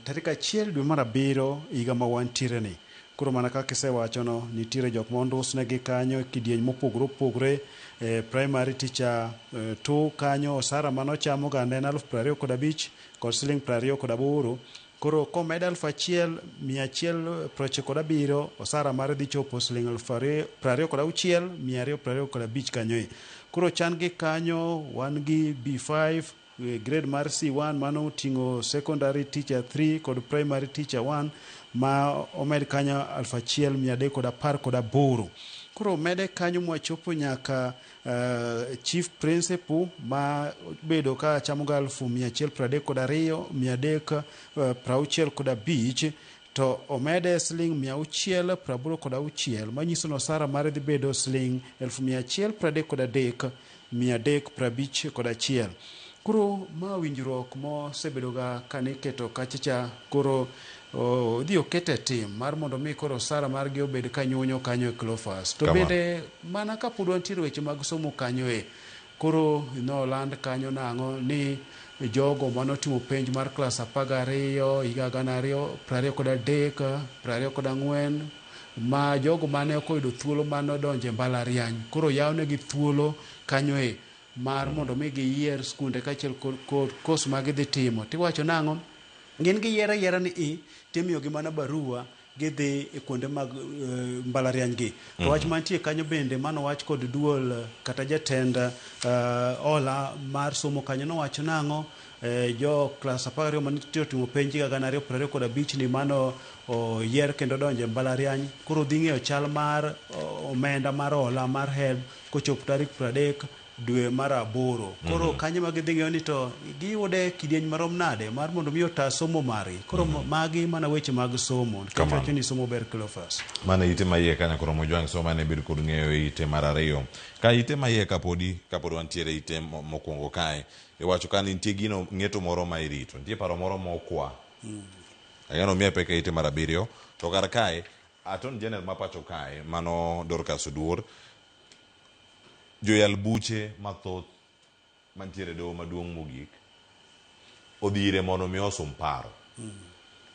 tarik 1 dwe mar 7 higa ma wantiere ni. Koro mana kaka isewachono, nitiere jok ma ondusnegi kanyo e kidieny mopogore opogore. E primary teacher 2 kanyo osara manochamo ga ne en 25,000 kod siling 28. Koro komed 1,197, osara mare dhi chopo siling 26,225 kanyo e. Koro chan gi kanyo wan gi B5 grade mar C1 mano oting'o secondary teacher 3 kod primary teacher 1 ma omed kanyo 1,318. Koro omede kanyo mwachopo nyaka chief principal ma bedo ka chamo ga 132,365 to omede siling 686, manyiso ni osara mare dhi bedo siling 133,351. Koro ma winjruok mosebedo ga kaniketo kachacha, koro odhi okete tim mar mondo mi koro osara margi obed kanyunyo kanyo e Cleophas. To bende mana kapod wantiere weche mag somo kanyo e, koro noland kanyo nang'o ni jogo manotimo penj mar klas 12 higa 2023, 24, ma jogo mane ok oyudo thuolo mane odonjo e mbalariany, koro yawnegi thuolo kanyo e mar mondo mi giyier skunde kaachiel kod kos ma gidhi timo. Tiwacho nang'o? Gin giyiero ayiera ni i timiyogi mana barua gidhi e kuonde mag mbalariany gi. To wach mantie kanyo bende manowach kod duol kata jatend ola mar somo kanyo nowacho nang'o? Jo klas 12 manitie otimo penj higa 2025 ni mano oyier kendo donjo e mbalariany, koro dhi ng'eyo chal mar omenda mar ola mar HELB kochopo tarik 30 dwe mar 8. Koro kanyo ma gidhi ng'eyo ni to giyude kidieny marom nade mar mondo mi ota somo margi. Koro magi mana weche mag somo. Nikech wacho ni somo ber Cleophas. Mana ite ma iye kanyo koro Mojwang' somo ane bed kod ng'eyo e ite mar 2. Ka ite ma iye kapodi wantiere ite mokwongo kae, iwacho ka nitie gino ng'eto moro ma irito. Nitie paro moro mokwa. Ageno miye pek e ite mar 7. To kar kae, Attorney General ma pacho kae, mano Dorcas Oduor, joyal buche mathoth mantiere e doho maduong' mogik odhi ire mondo mi osum paro.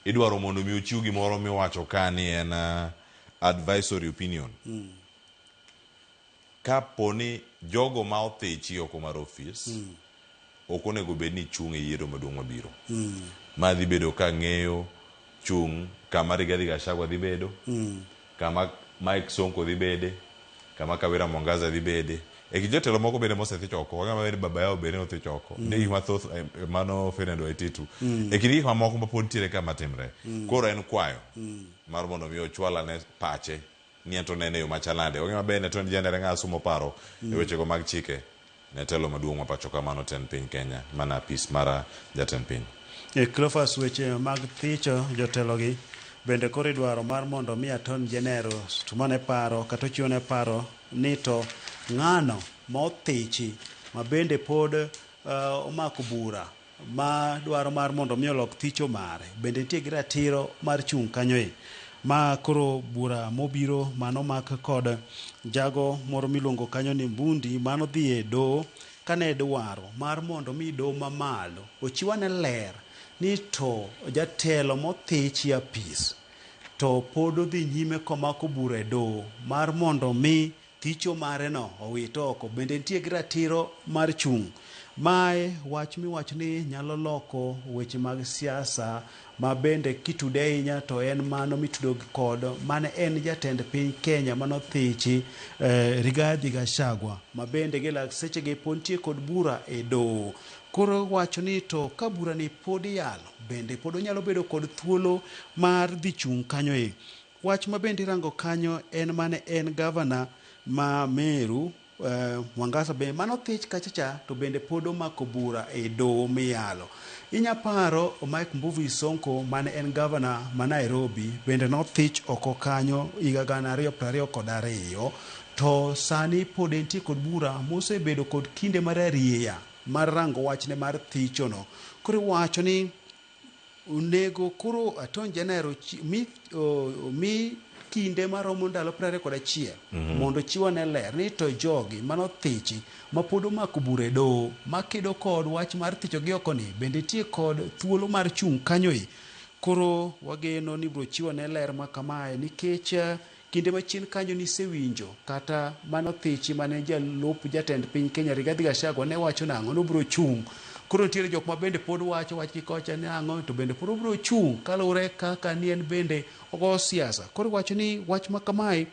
Idwaro mondo mi ochiw gimoro miwacho ka ni en advisory opinion. Kapo ni jogo ma othichi oko mar ofis ok onego bed ni chung' e yiero maduong' mabiro. Ma dhi bedo ka ng'eyo chung' kama Rigathi Gachagua dhi bedo, kama Mike Sonko dhi bede, kama Kawira Mwangaza dhi bede. E kind jotelo moko bende mosethich oko, wang'eyo maber ni Baba Yao bende nothich oko. Nitie gik mathoth mano Ferdinand Waititu. E kind gik mamoko ma pod nitiere ka matimre. Koro en kwayo mar mondo mi ochwal ane pache ni en to onene e yo machal nade. Wang'eyo maber ni Attorney General ng'a somo paro e wechego mag chike ne telo maduong' ma pacho ka mano tend piny Kenya mana apis mar jatend piny. E Cleophas, weche mag thicho jotelogi bende koro idwaro mar mondo mi Attorney General tumane paro kata ochiwne paro ni to ng'ano ma othichi ma bende pod omako bura ma dwaro mar mondo mi olok thicho mare bende nitie gi ratiro mar chung' kanyo e. Ma koro bura mobiro manomak kod jago moro miluongo kanyo ni Mbundi mano dhi e doho kane dwaro mar mondo mi doho mamalo ochiwane ler ni to jatelo mothichi apis to pod odhi nyime komako bura e doho mar mondo mi thicho mare no owit oko, bende nitie gi ratiro mar chung'. Mae wach miwacho ni nyalo loko weche mag siasa ma bende kitude ahinya to en mano mitudo kod mane en jatend piny Kenya manothichi Rigathi Gachagua ma bende gi lak sechegi pod nitie kod bura e doho. Koro wacho ni to ka bura ni pod iyalo bende pod onyalo bedo kod thuolo mar dhi chung' kanyo e. Wach ma bende irango kanyo en mane en gavana ma Meru Mwangaza be mano thich kacha cha to bende pod omako bura e doho miyalo. Inya paro Mike Mbuvi Sonko mane en gavana ma Nairobi bende nothich oko kanyo higa 2022 to sani pod entie kod bura mosebedo kod kinde mar arieya mar rango wachne mar thichono. Koro iwacho ni onego koro Attorney General mi kinde maromo ndalo 21 mondo chiwane ler ni to jogi manothichi ma pod omako bura e doho makedo kod wach mar thicho gi oko ni bende nitie kod thuolo mar chung' kanyo e. Koro wageno ni ibiro chiwo ne ler ma kamae nikech kinde machien kanyo nisewinjo kata mano thichi mane jalup jatend piny Kenya Rigathi Gachagua ne wacho nang'o nobiro chung'. Koro nitiere jok ma bende pod wacho wach gi kocha ni ang'o to bende pod obiro chung' kaluwore kaka ni en bende ogo siasa. Koro iwacho ni wach ma kamae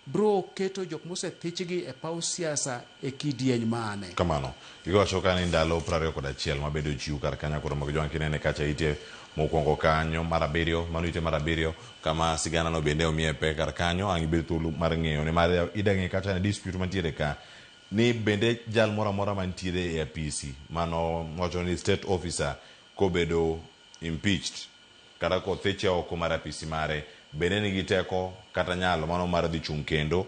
biro keto jok mosethichgi e paw siasa e kidieny mane? Kamano. Giwacho ka ni ndalo 21 mabedo chiw kar kanyo koro mag jwang' kinene kacha ite mokwongo kanyo mar abiriyo mano ite mar abiriyo kama sigana no bende omiye pek kar kanyo ang' ibed thuolo mar ng'eyo ni mar ida ng'e kacha ni dispute mantiere ka ni bende jal moro amora mantiere e apisi mano wacho ni state officer kobedo impeached kata kothiche oko mar apisi mare bende nigi teko kata nyalo mano mar dhi chung' kendo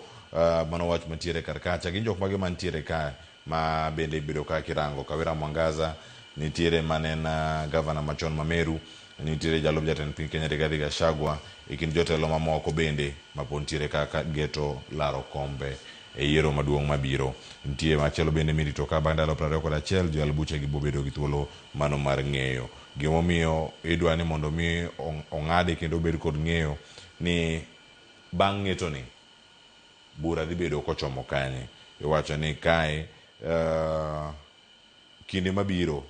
mano wach mantiere kar kacha gin jok mage mantiere ka ma bende ibedo ka kirango Kawira Mwangaza nitiere mane en gavana machon ma Meru nitiere jalup jatend piny Kenya Rigathi Gachagua e kind jotelo mamoko bende mapod nitiere kaka geto laro kombe e yiero maduong' mabiro. Nitie machielo bende mirito ka bang' ndalo 21 joyal buche gi bobedo gi thuolo mano mar ng'eyo gimomiyo idwa ni mondo mi ong'ade kendo obed kod ng'eyo ni bang' ng'eto ni bura dhi bedo kochomo kanye. Iwacho ni kae kinde mabiro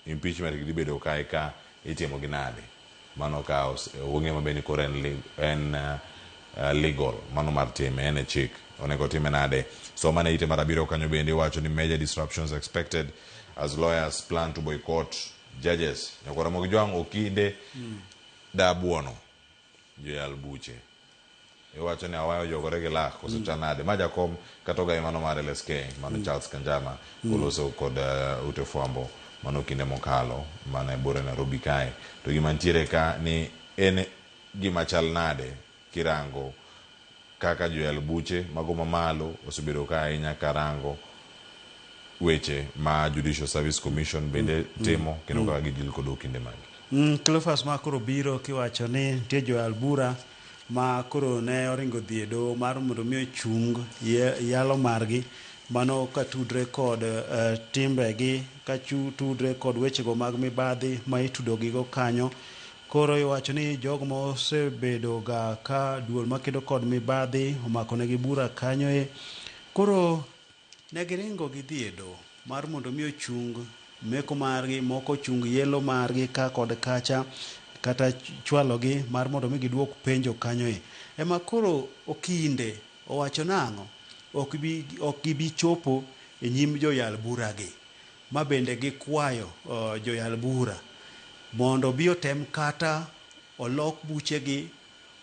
impeachment dhi bedo kae ka itimo gi nade mano ka ong'e maber ni koro en legal mano mar time en e chik onego time nade. So mane ite mar abiriyo kanyo bende iwacho ni major disruptions expected as lawyers plan to boycott judges. Nyakwara Ramogi Jwang' okinde da buono joyal buche iwacho ni awayo jogore gi lak koso chal nade ma jakom kata ogai mano mar LSK mano Charles Kanjama koloso kod ute fwambo mano kinde mokalo mana e bore Nairobi kae to gima nitiere ka ni en gima chal nade kirango kaka joyal buche mago mamalo osebedo ka ahinya karango weche ma Judicial Service Commission bende timo kendo kaka gidil kod okinde magi. Cleophas ma koro biro kiwacho ni nitie joyal bura ma koro ne oringo dhi e doho mar mondo mi ochung yalo margi mano katudre kod timbegi katudre kod wechego mag mibadhi ma itudo gigo kanyo. Koro iwacho ni jogo ma osebedo ga ka duol makedo kod mibadhi omako negi bura kanyo e koro ne giringo gidhi e doho mar mondo mi ochung meko margi moko ochung yelo margi ka kod kacha kata chwalogi mar mondo mi giduok penjo kanyo e. Ema koro okinde owacho nang'o ok gibi chopo e nyim joyal bura gi ma bende gikwayo joyal bura mondo bi otem kata olok buchegi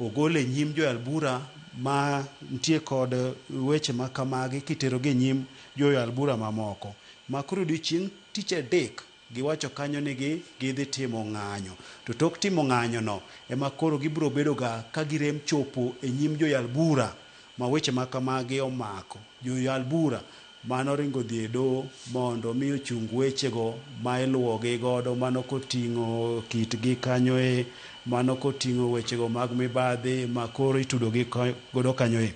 ogol e nyim joyal bura ma nitie kod weche ma kamagi kiterogi e nyim joyal bura mamoko. Ma koro odiochieng' tich adek giwacho kanyo ni gidhi timo ng'anyo. To tok timo ng'anyo no ema koro gibiro bedo ga ka girem chopo e nyim joyal bura ma weche ma kamagi omako. Joyal bura mano ringo dhi e doho mondo mi ochung wechego ma iluwogi godo mano koting'o kitgi kanyo e mano koting'o wechego mag mibadhi ma koro itudogi godo kanyo e.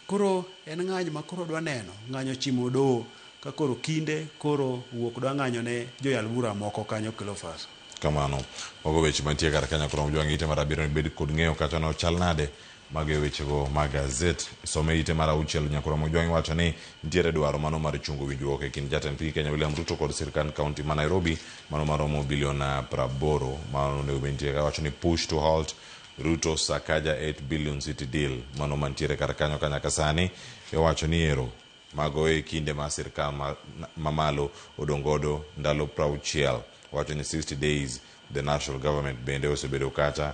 Koro en ng'anyo ma koro dwa neno ng'anyo chimo doho ka koro kinde koro wuok dwa ng'anyo ne joyal bura moko kanyo Cleophas. Kamano mago weche mantie kar kanyo koro jwang' ite mar abiriyo bed kod ng'eyo kata no chal nade mago wechego mag gazet. Some ite mar auchiel nyakwara Mojwang' wacho ni nitiere dwaro mano mar chungo winjruok e kind jatend piny Kenya William Ruto kod sirkand kaunti ma Nairobi mano maromo bilion 80 mano onego bed nitie wacho ni push to halt Ruto Sakaja 8 billion city deal mano mantiere kar kanyo ka nyaka sani iwacho ni ero mago e kinde ma sirkal mamalo odong' godo ndalo 60 wacho ni 60 days the national government bende osebedo kacha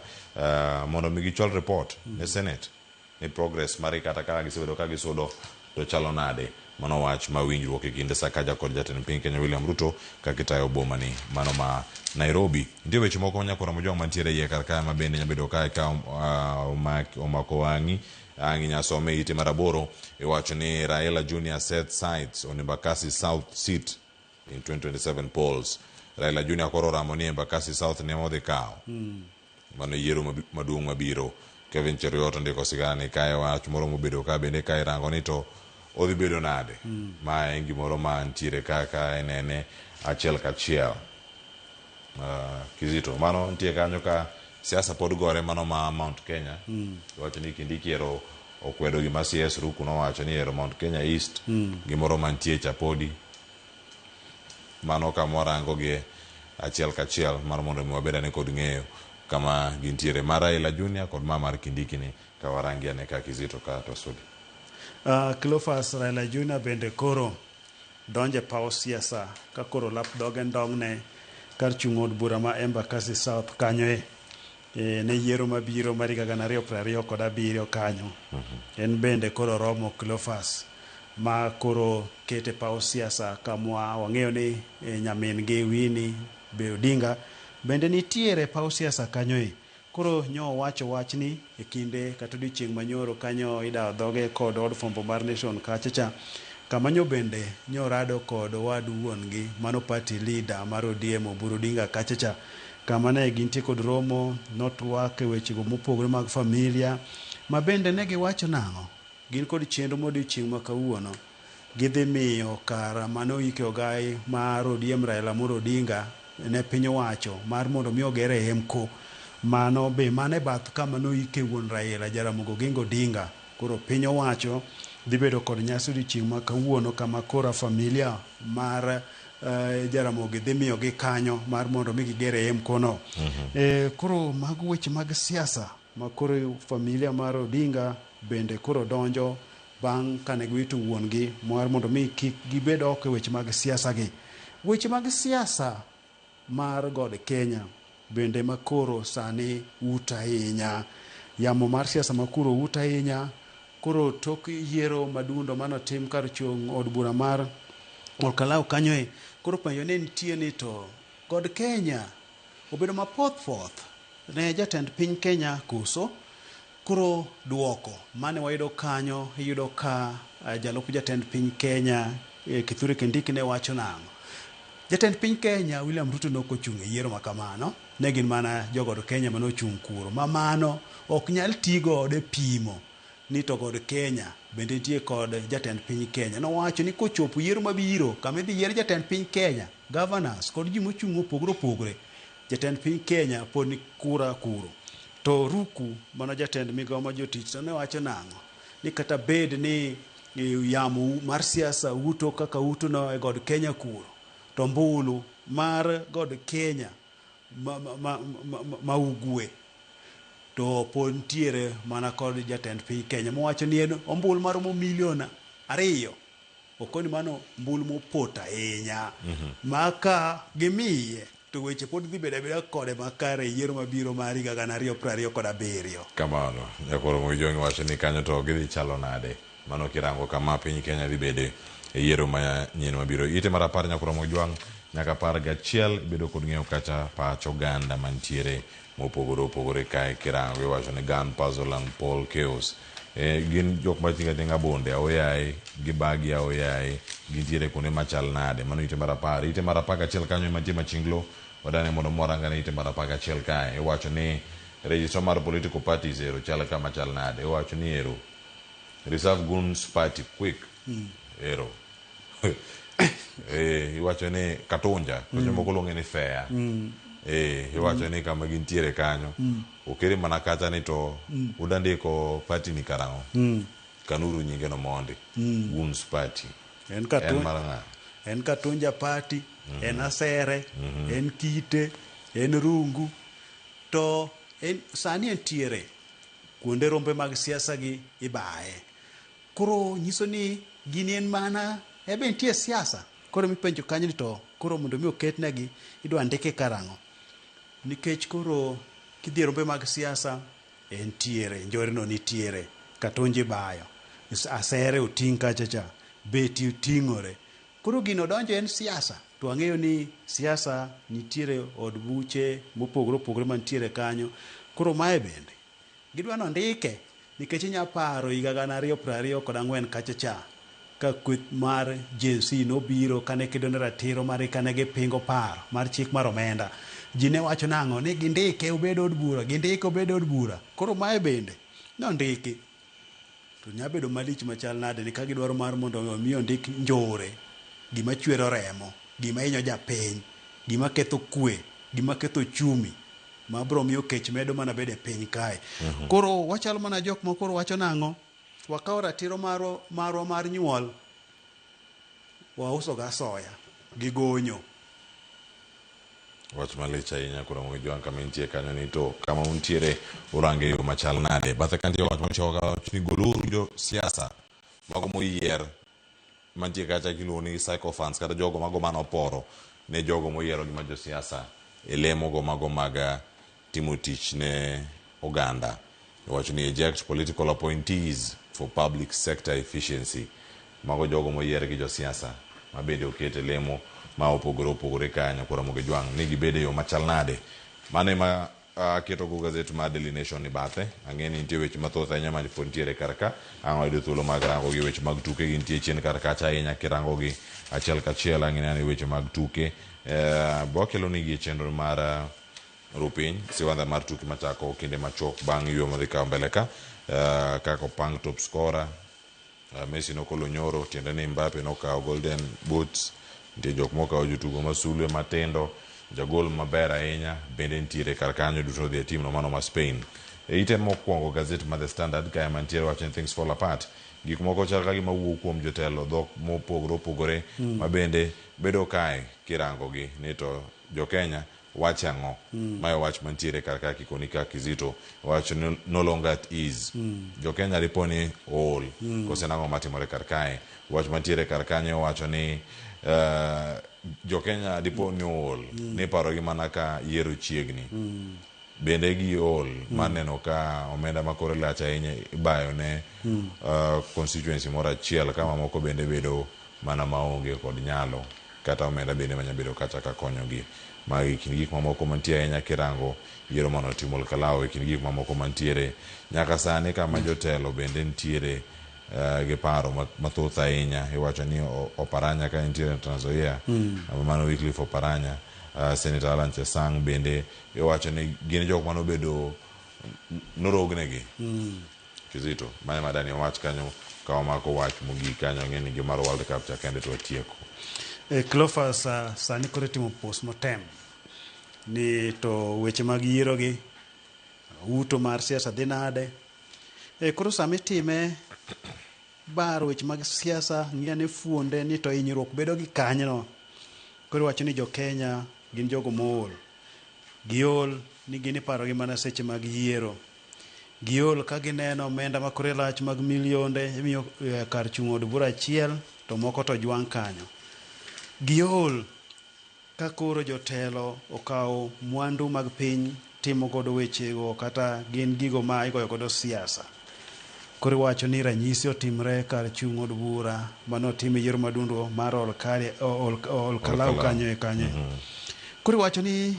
mondo mi gichwal report ne Senate ni progress mari kata kaka gisebedo ka gisudo to chalo nade. Mano wach ma winjruok e kind Sakaja kod jatend piny Kenya William Ruto kaka itayo boma ni mano ma Nairobi. Nitie weche moko nyakwara Mojwang' mantiere iye kar kae ma bende nyabedo kae ka omako wang'i ang' inyasome ite mar aboro iwacho ni Raila Junior set sights on Embakasi South seat in 2027 polls. Raila Junior koro oramo ni Embakasi South ne odhi kawo. Mano yiero maduong' mabiro. Kevin Cheruiyot ondiko sigana ni kae wach moro mobedo ka bende ka irango ni to odhi bedo nade. Ma en gimoro ma nitiere kaka inene achiel kachiel. Kizito mano nitie kanyo ka Siasa pod gore mano ma Mount Kenya. Iwacho ni Kindiki ero okwedo gima CS Ruku nowacho ni ero Mount Kenya East gimoro mantie cha podi. Mano kama warango gie achiel kachiel mar mondo mi wabed ane kod ng'eyo kama gintiere mar Raila Junior kod ma mar Kindiki ni ka warangi ane ka Kizito ka to Sudi. Cleophas Raila Junior bende koro donjo e paw siasa ka koro lap dhoge ndong'ne kar chung' od bura ma Embakasi South kanyo e ne yiero mabiro mar higa 2027 kanyo. En bende koro romo Cleophas ma koro kete paw siasa kamwa wang'eyo ni nyamin gi Winnie be Odinga bende nitiere paw siasa kanyo e. Koro nyo owacho wachni e kinde kata odiochieng' manyoro kanyo idawo dhoge kod od fwambo mar Nation kacha cha kama nyo bende nyo rado kod owad wuon gi mano party leader mar ODM Oburu Odinga kacha cha kama ne gintie kod romo notwak e wechego mopogore mag familia ma bende ne giwacho nang'o gin kod chenro modiochieng' ma kawuono gidhi miyo kara mane oike ogai mar ODM Raila Amolo Odinga ne piny owacho mar mondo mi ogere hemko mano be mane bath kama noike wuon Raila Jaramogi Oginga Odinga. Koro piny owacho dhi bedo kod nyasi odiochieng' ma kawuono kama koro familia mar Jaramogi dhi miyogi kanyo mar mondo mi gigere hemko no. Koro mago weche mag siasa ma koro familia mar Odinga bende koro donjo bang' kane giwito wuon gi mar mondo mi kik gibed oko e weche mag siasa gi. Weche mag siasa mar God Kenya bende makoro sani ut ahinya. Yamo mar siasa makoro ut ahinya. Koro tok yiero madundo manotim kar chung' od bura mar Olkalau kanyo e. Koro penjo ne nitie ni to God Kenya obedo mapoth poth ne jatend piny Kenya koso? Koro duoko mane wayudo kanyo iyudo ka jalup jatend piny Kenya Kithure Kindiki ne wacho nang'o? Jatend piny Kenya William Ruto ne ok ochung' e yiero ma kamano, ne gin mana jogod Kenya mane ochung' kuro ma mano ok nyal ti godo e pimo ni to God Kenya bende nitie kod jatend piny Kenya. Nowacho ni kochopo yiero mabiro kama idhi yier jatend piny Kenya, governors kod ji mochung' mopogore opogore, jatend piny Kenya pod ni kura kuro. To Ruku mano jatend migao mar jotich to ne wacho nang'o? Ni kata bed ni yamo mar siasa uto kaka uto no e God Kenya kuro, to mbulu mar God Kenya ma ugwe to pod nitiere mana kod jatend piny Kenya mowacho ni en ombulu maromo milion 2 okoni mano ombulu mopoto ahinya ma ka gimiye to weche pod dhi bedo abeda kode makare e yiero mabiro mar higa 2027. Kamano, Nyakoro Mwijong wacho ni kanyo to gidhi chalo nade? Mano kirango kama piny Kenya dhi bede e yiero manyien mabiro. Ite mar 10 Nyakoro Mwijong nyaka 11 ibedo kod ng'eyo kata pach oganda mantiere mopogore opogore kae kirango iwacho ni gun puzzle and poll chaos. Gin jok mating'o ating'a bunde aoyaye gibagi aoyaye gintiere kuonde machal nade. Mano ite mar 10. Ite mar 11 kanyo mantie Machinglo wadane mondo mwarangane ite mar 11 kae. Iwacho ni register mar political parties ero chal kama chal nade. Iwacho ni ero Reserve Goons Party quick ero. Iwacho ni Katunja to jomoko luonge ni Fair. Iwacho ni kama gintiere kanyo okere mana kacha ni to udandiko party ni karang'o? Kanuru nyinge no mondi. Goons Party. En En mar ng'a? En Katunja Party, en Asere, en Kite, en Rungu. To en sani entiere kuonde rombe mag siasa gi ibaye. Koro nyiso ni gini en mana ebe nitie siasa. Koro mipenjo kanyo ni to koro mondo mi oketnegi idwa ndike karang'o? Nikech koro kidhi e rombe mag siasa entiere, njore no nitiere, Katunja ibayo, Asere oting' kacha cha, beti oting'ore. Koro gino donjo en siasa. To wang'eyo ni siasa nitiere od buche mopogore opogore mantiere kanyo. Koro mae bende gidwa nondike nikech inya paro higa 2024 kacha cha ka kweth mar Gen Z nobiro kane kedo ne ratiro mar kane gipingo paro mar chik mar omenda. Ji ne wacho nang'o ni gindike obed od bura, gindike obed od bura. Koro mae bende nondiki. To nya bedo malich machal nade ni ka gidwaro mar mondo mi ondik njore, gima chwero remo, gima hinyo japiny, gima ketho kwe, gima ketho uchumi. ma biro miyo kech medo mana bedo e piny kae. Koro wachalo mana jok ma koro wacho nang'o? Wakawo ratiro marwa, marwa mar nyuol, wauso ga asoya gi gonyo. Wach malich ahinya koro mogi jwang' kama intie kanyo ni to kama untiere urange yo machal nade. Bathe ka nitie wach machoka wach ni goluru jo siasa mago moyier mantie kacha kiluongo ni sycophants kata jogo mago mane oporo ne jogo moyiero gi ma josiasa e lemo go mago mag timo tich ne oganda. Iwacho ni eject political appointees for public sector efficiency. Mago jogo moyier gi josiasa ma bende oket e lemo ma opogore opogore kanyo koro Ramogi Jwang' ni gibed e yo machal nade. Mano ema aketo go gazet mar Daily Nation e bathe. Ang'e ni nitie weche mathoth ahinya ma pod nitiere kar ka. Ang' wayudo thuolo mag rango gi weche mag tuke gintie chien kar kacha ahinya kirango gi achiel kachiel ang'e ni weche mag tuke bo wakelo nigi e chenro mar Rupiny, siwandha mar tuke machako kinde machuok bang' yweyo madhi kawo mbele ka kaka opang top scorer Messi nokolo nyoro tiende ni Mbappe nokawo golden boots nitie jok mokawo jotugo ma sulwe matindo jagol maber ahinya bende nitiere kar kanyo duto odhi e team no mano ma Spain. E ite mokwongo gazet ma The Standard kae mantiere wacho ni things fall apart gik moko chal ka gima wuok kuom jotelo dhok mopogore opogore ma bende bedo kae kirango gi ni to jo Kenya wache ang'o? Mae wach mantiere kar ka kikoni ka Kizito wacho ni no longer at ease. Jo Kenya ripo ni ool. Kose nang'o matimore kar kae? Wach mantiere kar kanyo wacho ni jo Kenya dipo ni ool. Ni parogi mana ka yiero chiegni. Bende giol mar neno ka omenda ma kore lach ahinya ibayo ne constituency moro achiel ka mamoko bende bedo mana maonge kod nyalo kata omenda bende manya bedo kacha ka konyogi. Magi kind gik mamoko mantie ahinya kirango yiero mane otim Olkalau e kind gik mamoko mantiere nyaka sani kama jotelo bende nitiere gi paro mathoth ahinya. Iwacho ni Oparanya ka nitiere Trans Nzoia, mano Wycliffe Oparanya, Senator Alan Chesang bende iwacho ni gin jok mane obedo norognegi. Kizito, mane madani wach kanyo ka wamako wach mogik kanyo ng'e ni gimar World Cup cha kende to watieko. Cleophas sani koro itimo postmortem ni to weche mag yiero gi uto mar siasa dhi nade. Koro sama itime baro weche mag siasa ng'i ane fuonde ni to hinyruok bedo gi kanyno. Koro iwacho ni jo Kenya gin jogo mool. Giol ni gin iparogi mana seche mag yiero. Giol ka gineno omenda ma kore lach mag milionde imiyo kar chung' od bura achiel to moko to jwang' kanyo. Giol ka koro jotelo okawo mwandu mag piny timo godo wechego kata gin gigo ma igoyo godo siasa. Koro iwacho ni ranyisi otimre kar chung' od bura mane otim e yiero madundo mar Olkalau kanyo e kanyo. Koro iwacho ni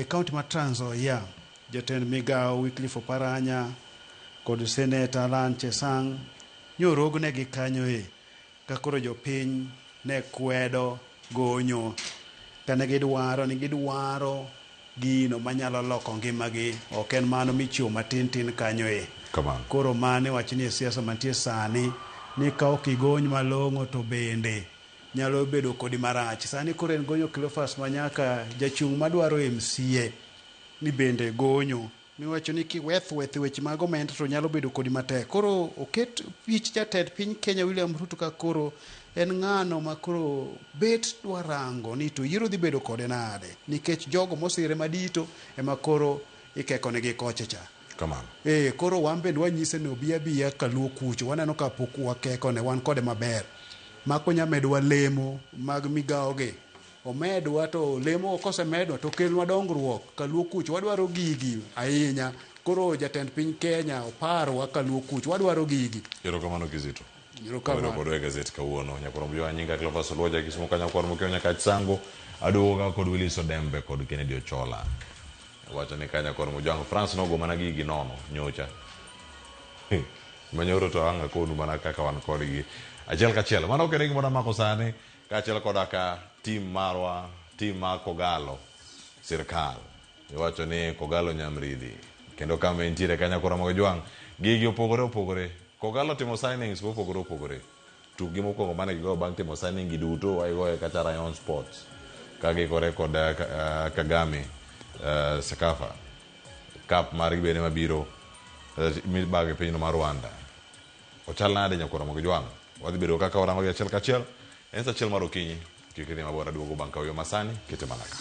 kaunti ma Trans Nzoia jatend migawo Wycliffe Oparanya kod Seneta Alan Chesang nyorognegi kanyo e ka koro jopiny ne kwedo gonyo kane gidwaro ni gidwaro gino manyalo loko ngimagi ok en mano michiwo matin tin kanyo e. Koro mano iwacho ni e siasa mantie sani ni ka ok igony malong'o to bende nyalo bedo kodi marach. Sani koro en gonyo Cleophas ma nyaka jachung' madwaro MCA ni bende gonyo miwacho ni kiweth weth weche mag omenda to nyalo bedo kodi matek. Koro oket pich jatend piny Kenya William Ruto ka koro en ng'ano ma koro bet dwa rango ni to yiero dhi bedo kode nade nikech jogo mosire madito ema koro ikekonegi kocha cha. Kamano. Koro wan bende wanyise ni obi abiya kaluo kucho waneno ka pok wakekone wan kode maber. Mako nyamedowa lemo mag migawo gi. Omedwa to lemo kosemedwa to kelnwa dongruok kaluo kucho wadwaro gigi ahinya. Koro jatend piny Kenya oparwa kaluo kucho wadwaro gigi. Erokamano Kizito. Erokamano. Wabedo kodwa e gazet kawuono. Nyakwar Mbuya nyinga Cleophas Oluocha Kisumu kanyo kwar Mokeo nyaka Sango. Aduogo ka kod Willis Odembe kod Kennedy Ochola. Wacho ni kanya kor Mojwang France nogo mana gigi nono nyocha. Manyoro to ang' akonu mana kaka wan kodgi achiel kachiel. Mano kendo gima namako sani kaachiel koda ka team marwa, team mar Kogalo sirkal. Iwacho ni Kogalo Nyamridhi. Kendo kama entiere kanya koro Mojwang gigi opogore opogore. Kogalo timo signings mopogore opogore. Tukgi mokwongo mane gigoyo bang' timo signing gi duto waigoye kacha Rayon Sports ka giikore kod Kagame Sekafa. Cup margi bende mabiro mibago e pinyno mar Rwanda. Ochal nade nyakwar Ramogi Jwang'? Wadhi bedo kaka warango gi achiel kachiel. En saa achiel mar okinyi. Kik idhi mabor aduogo bang' ka masani kete mana ka.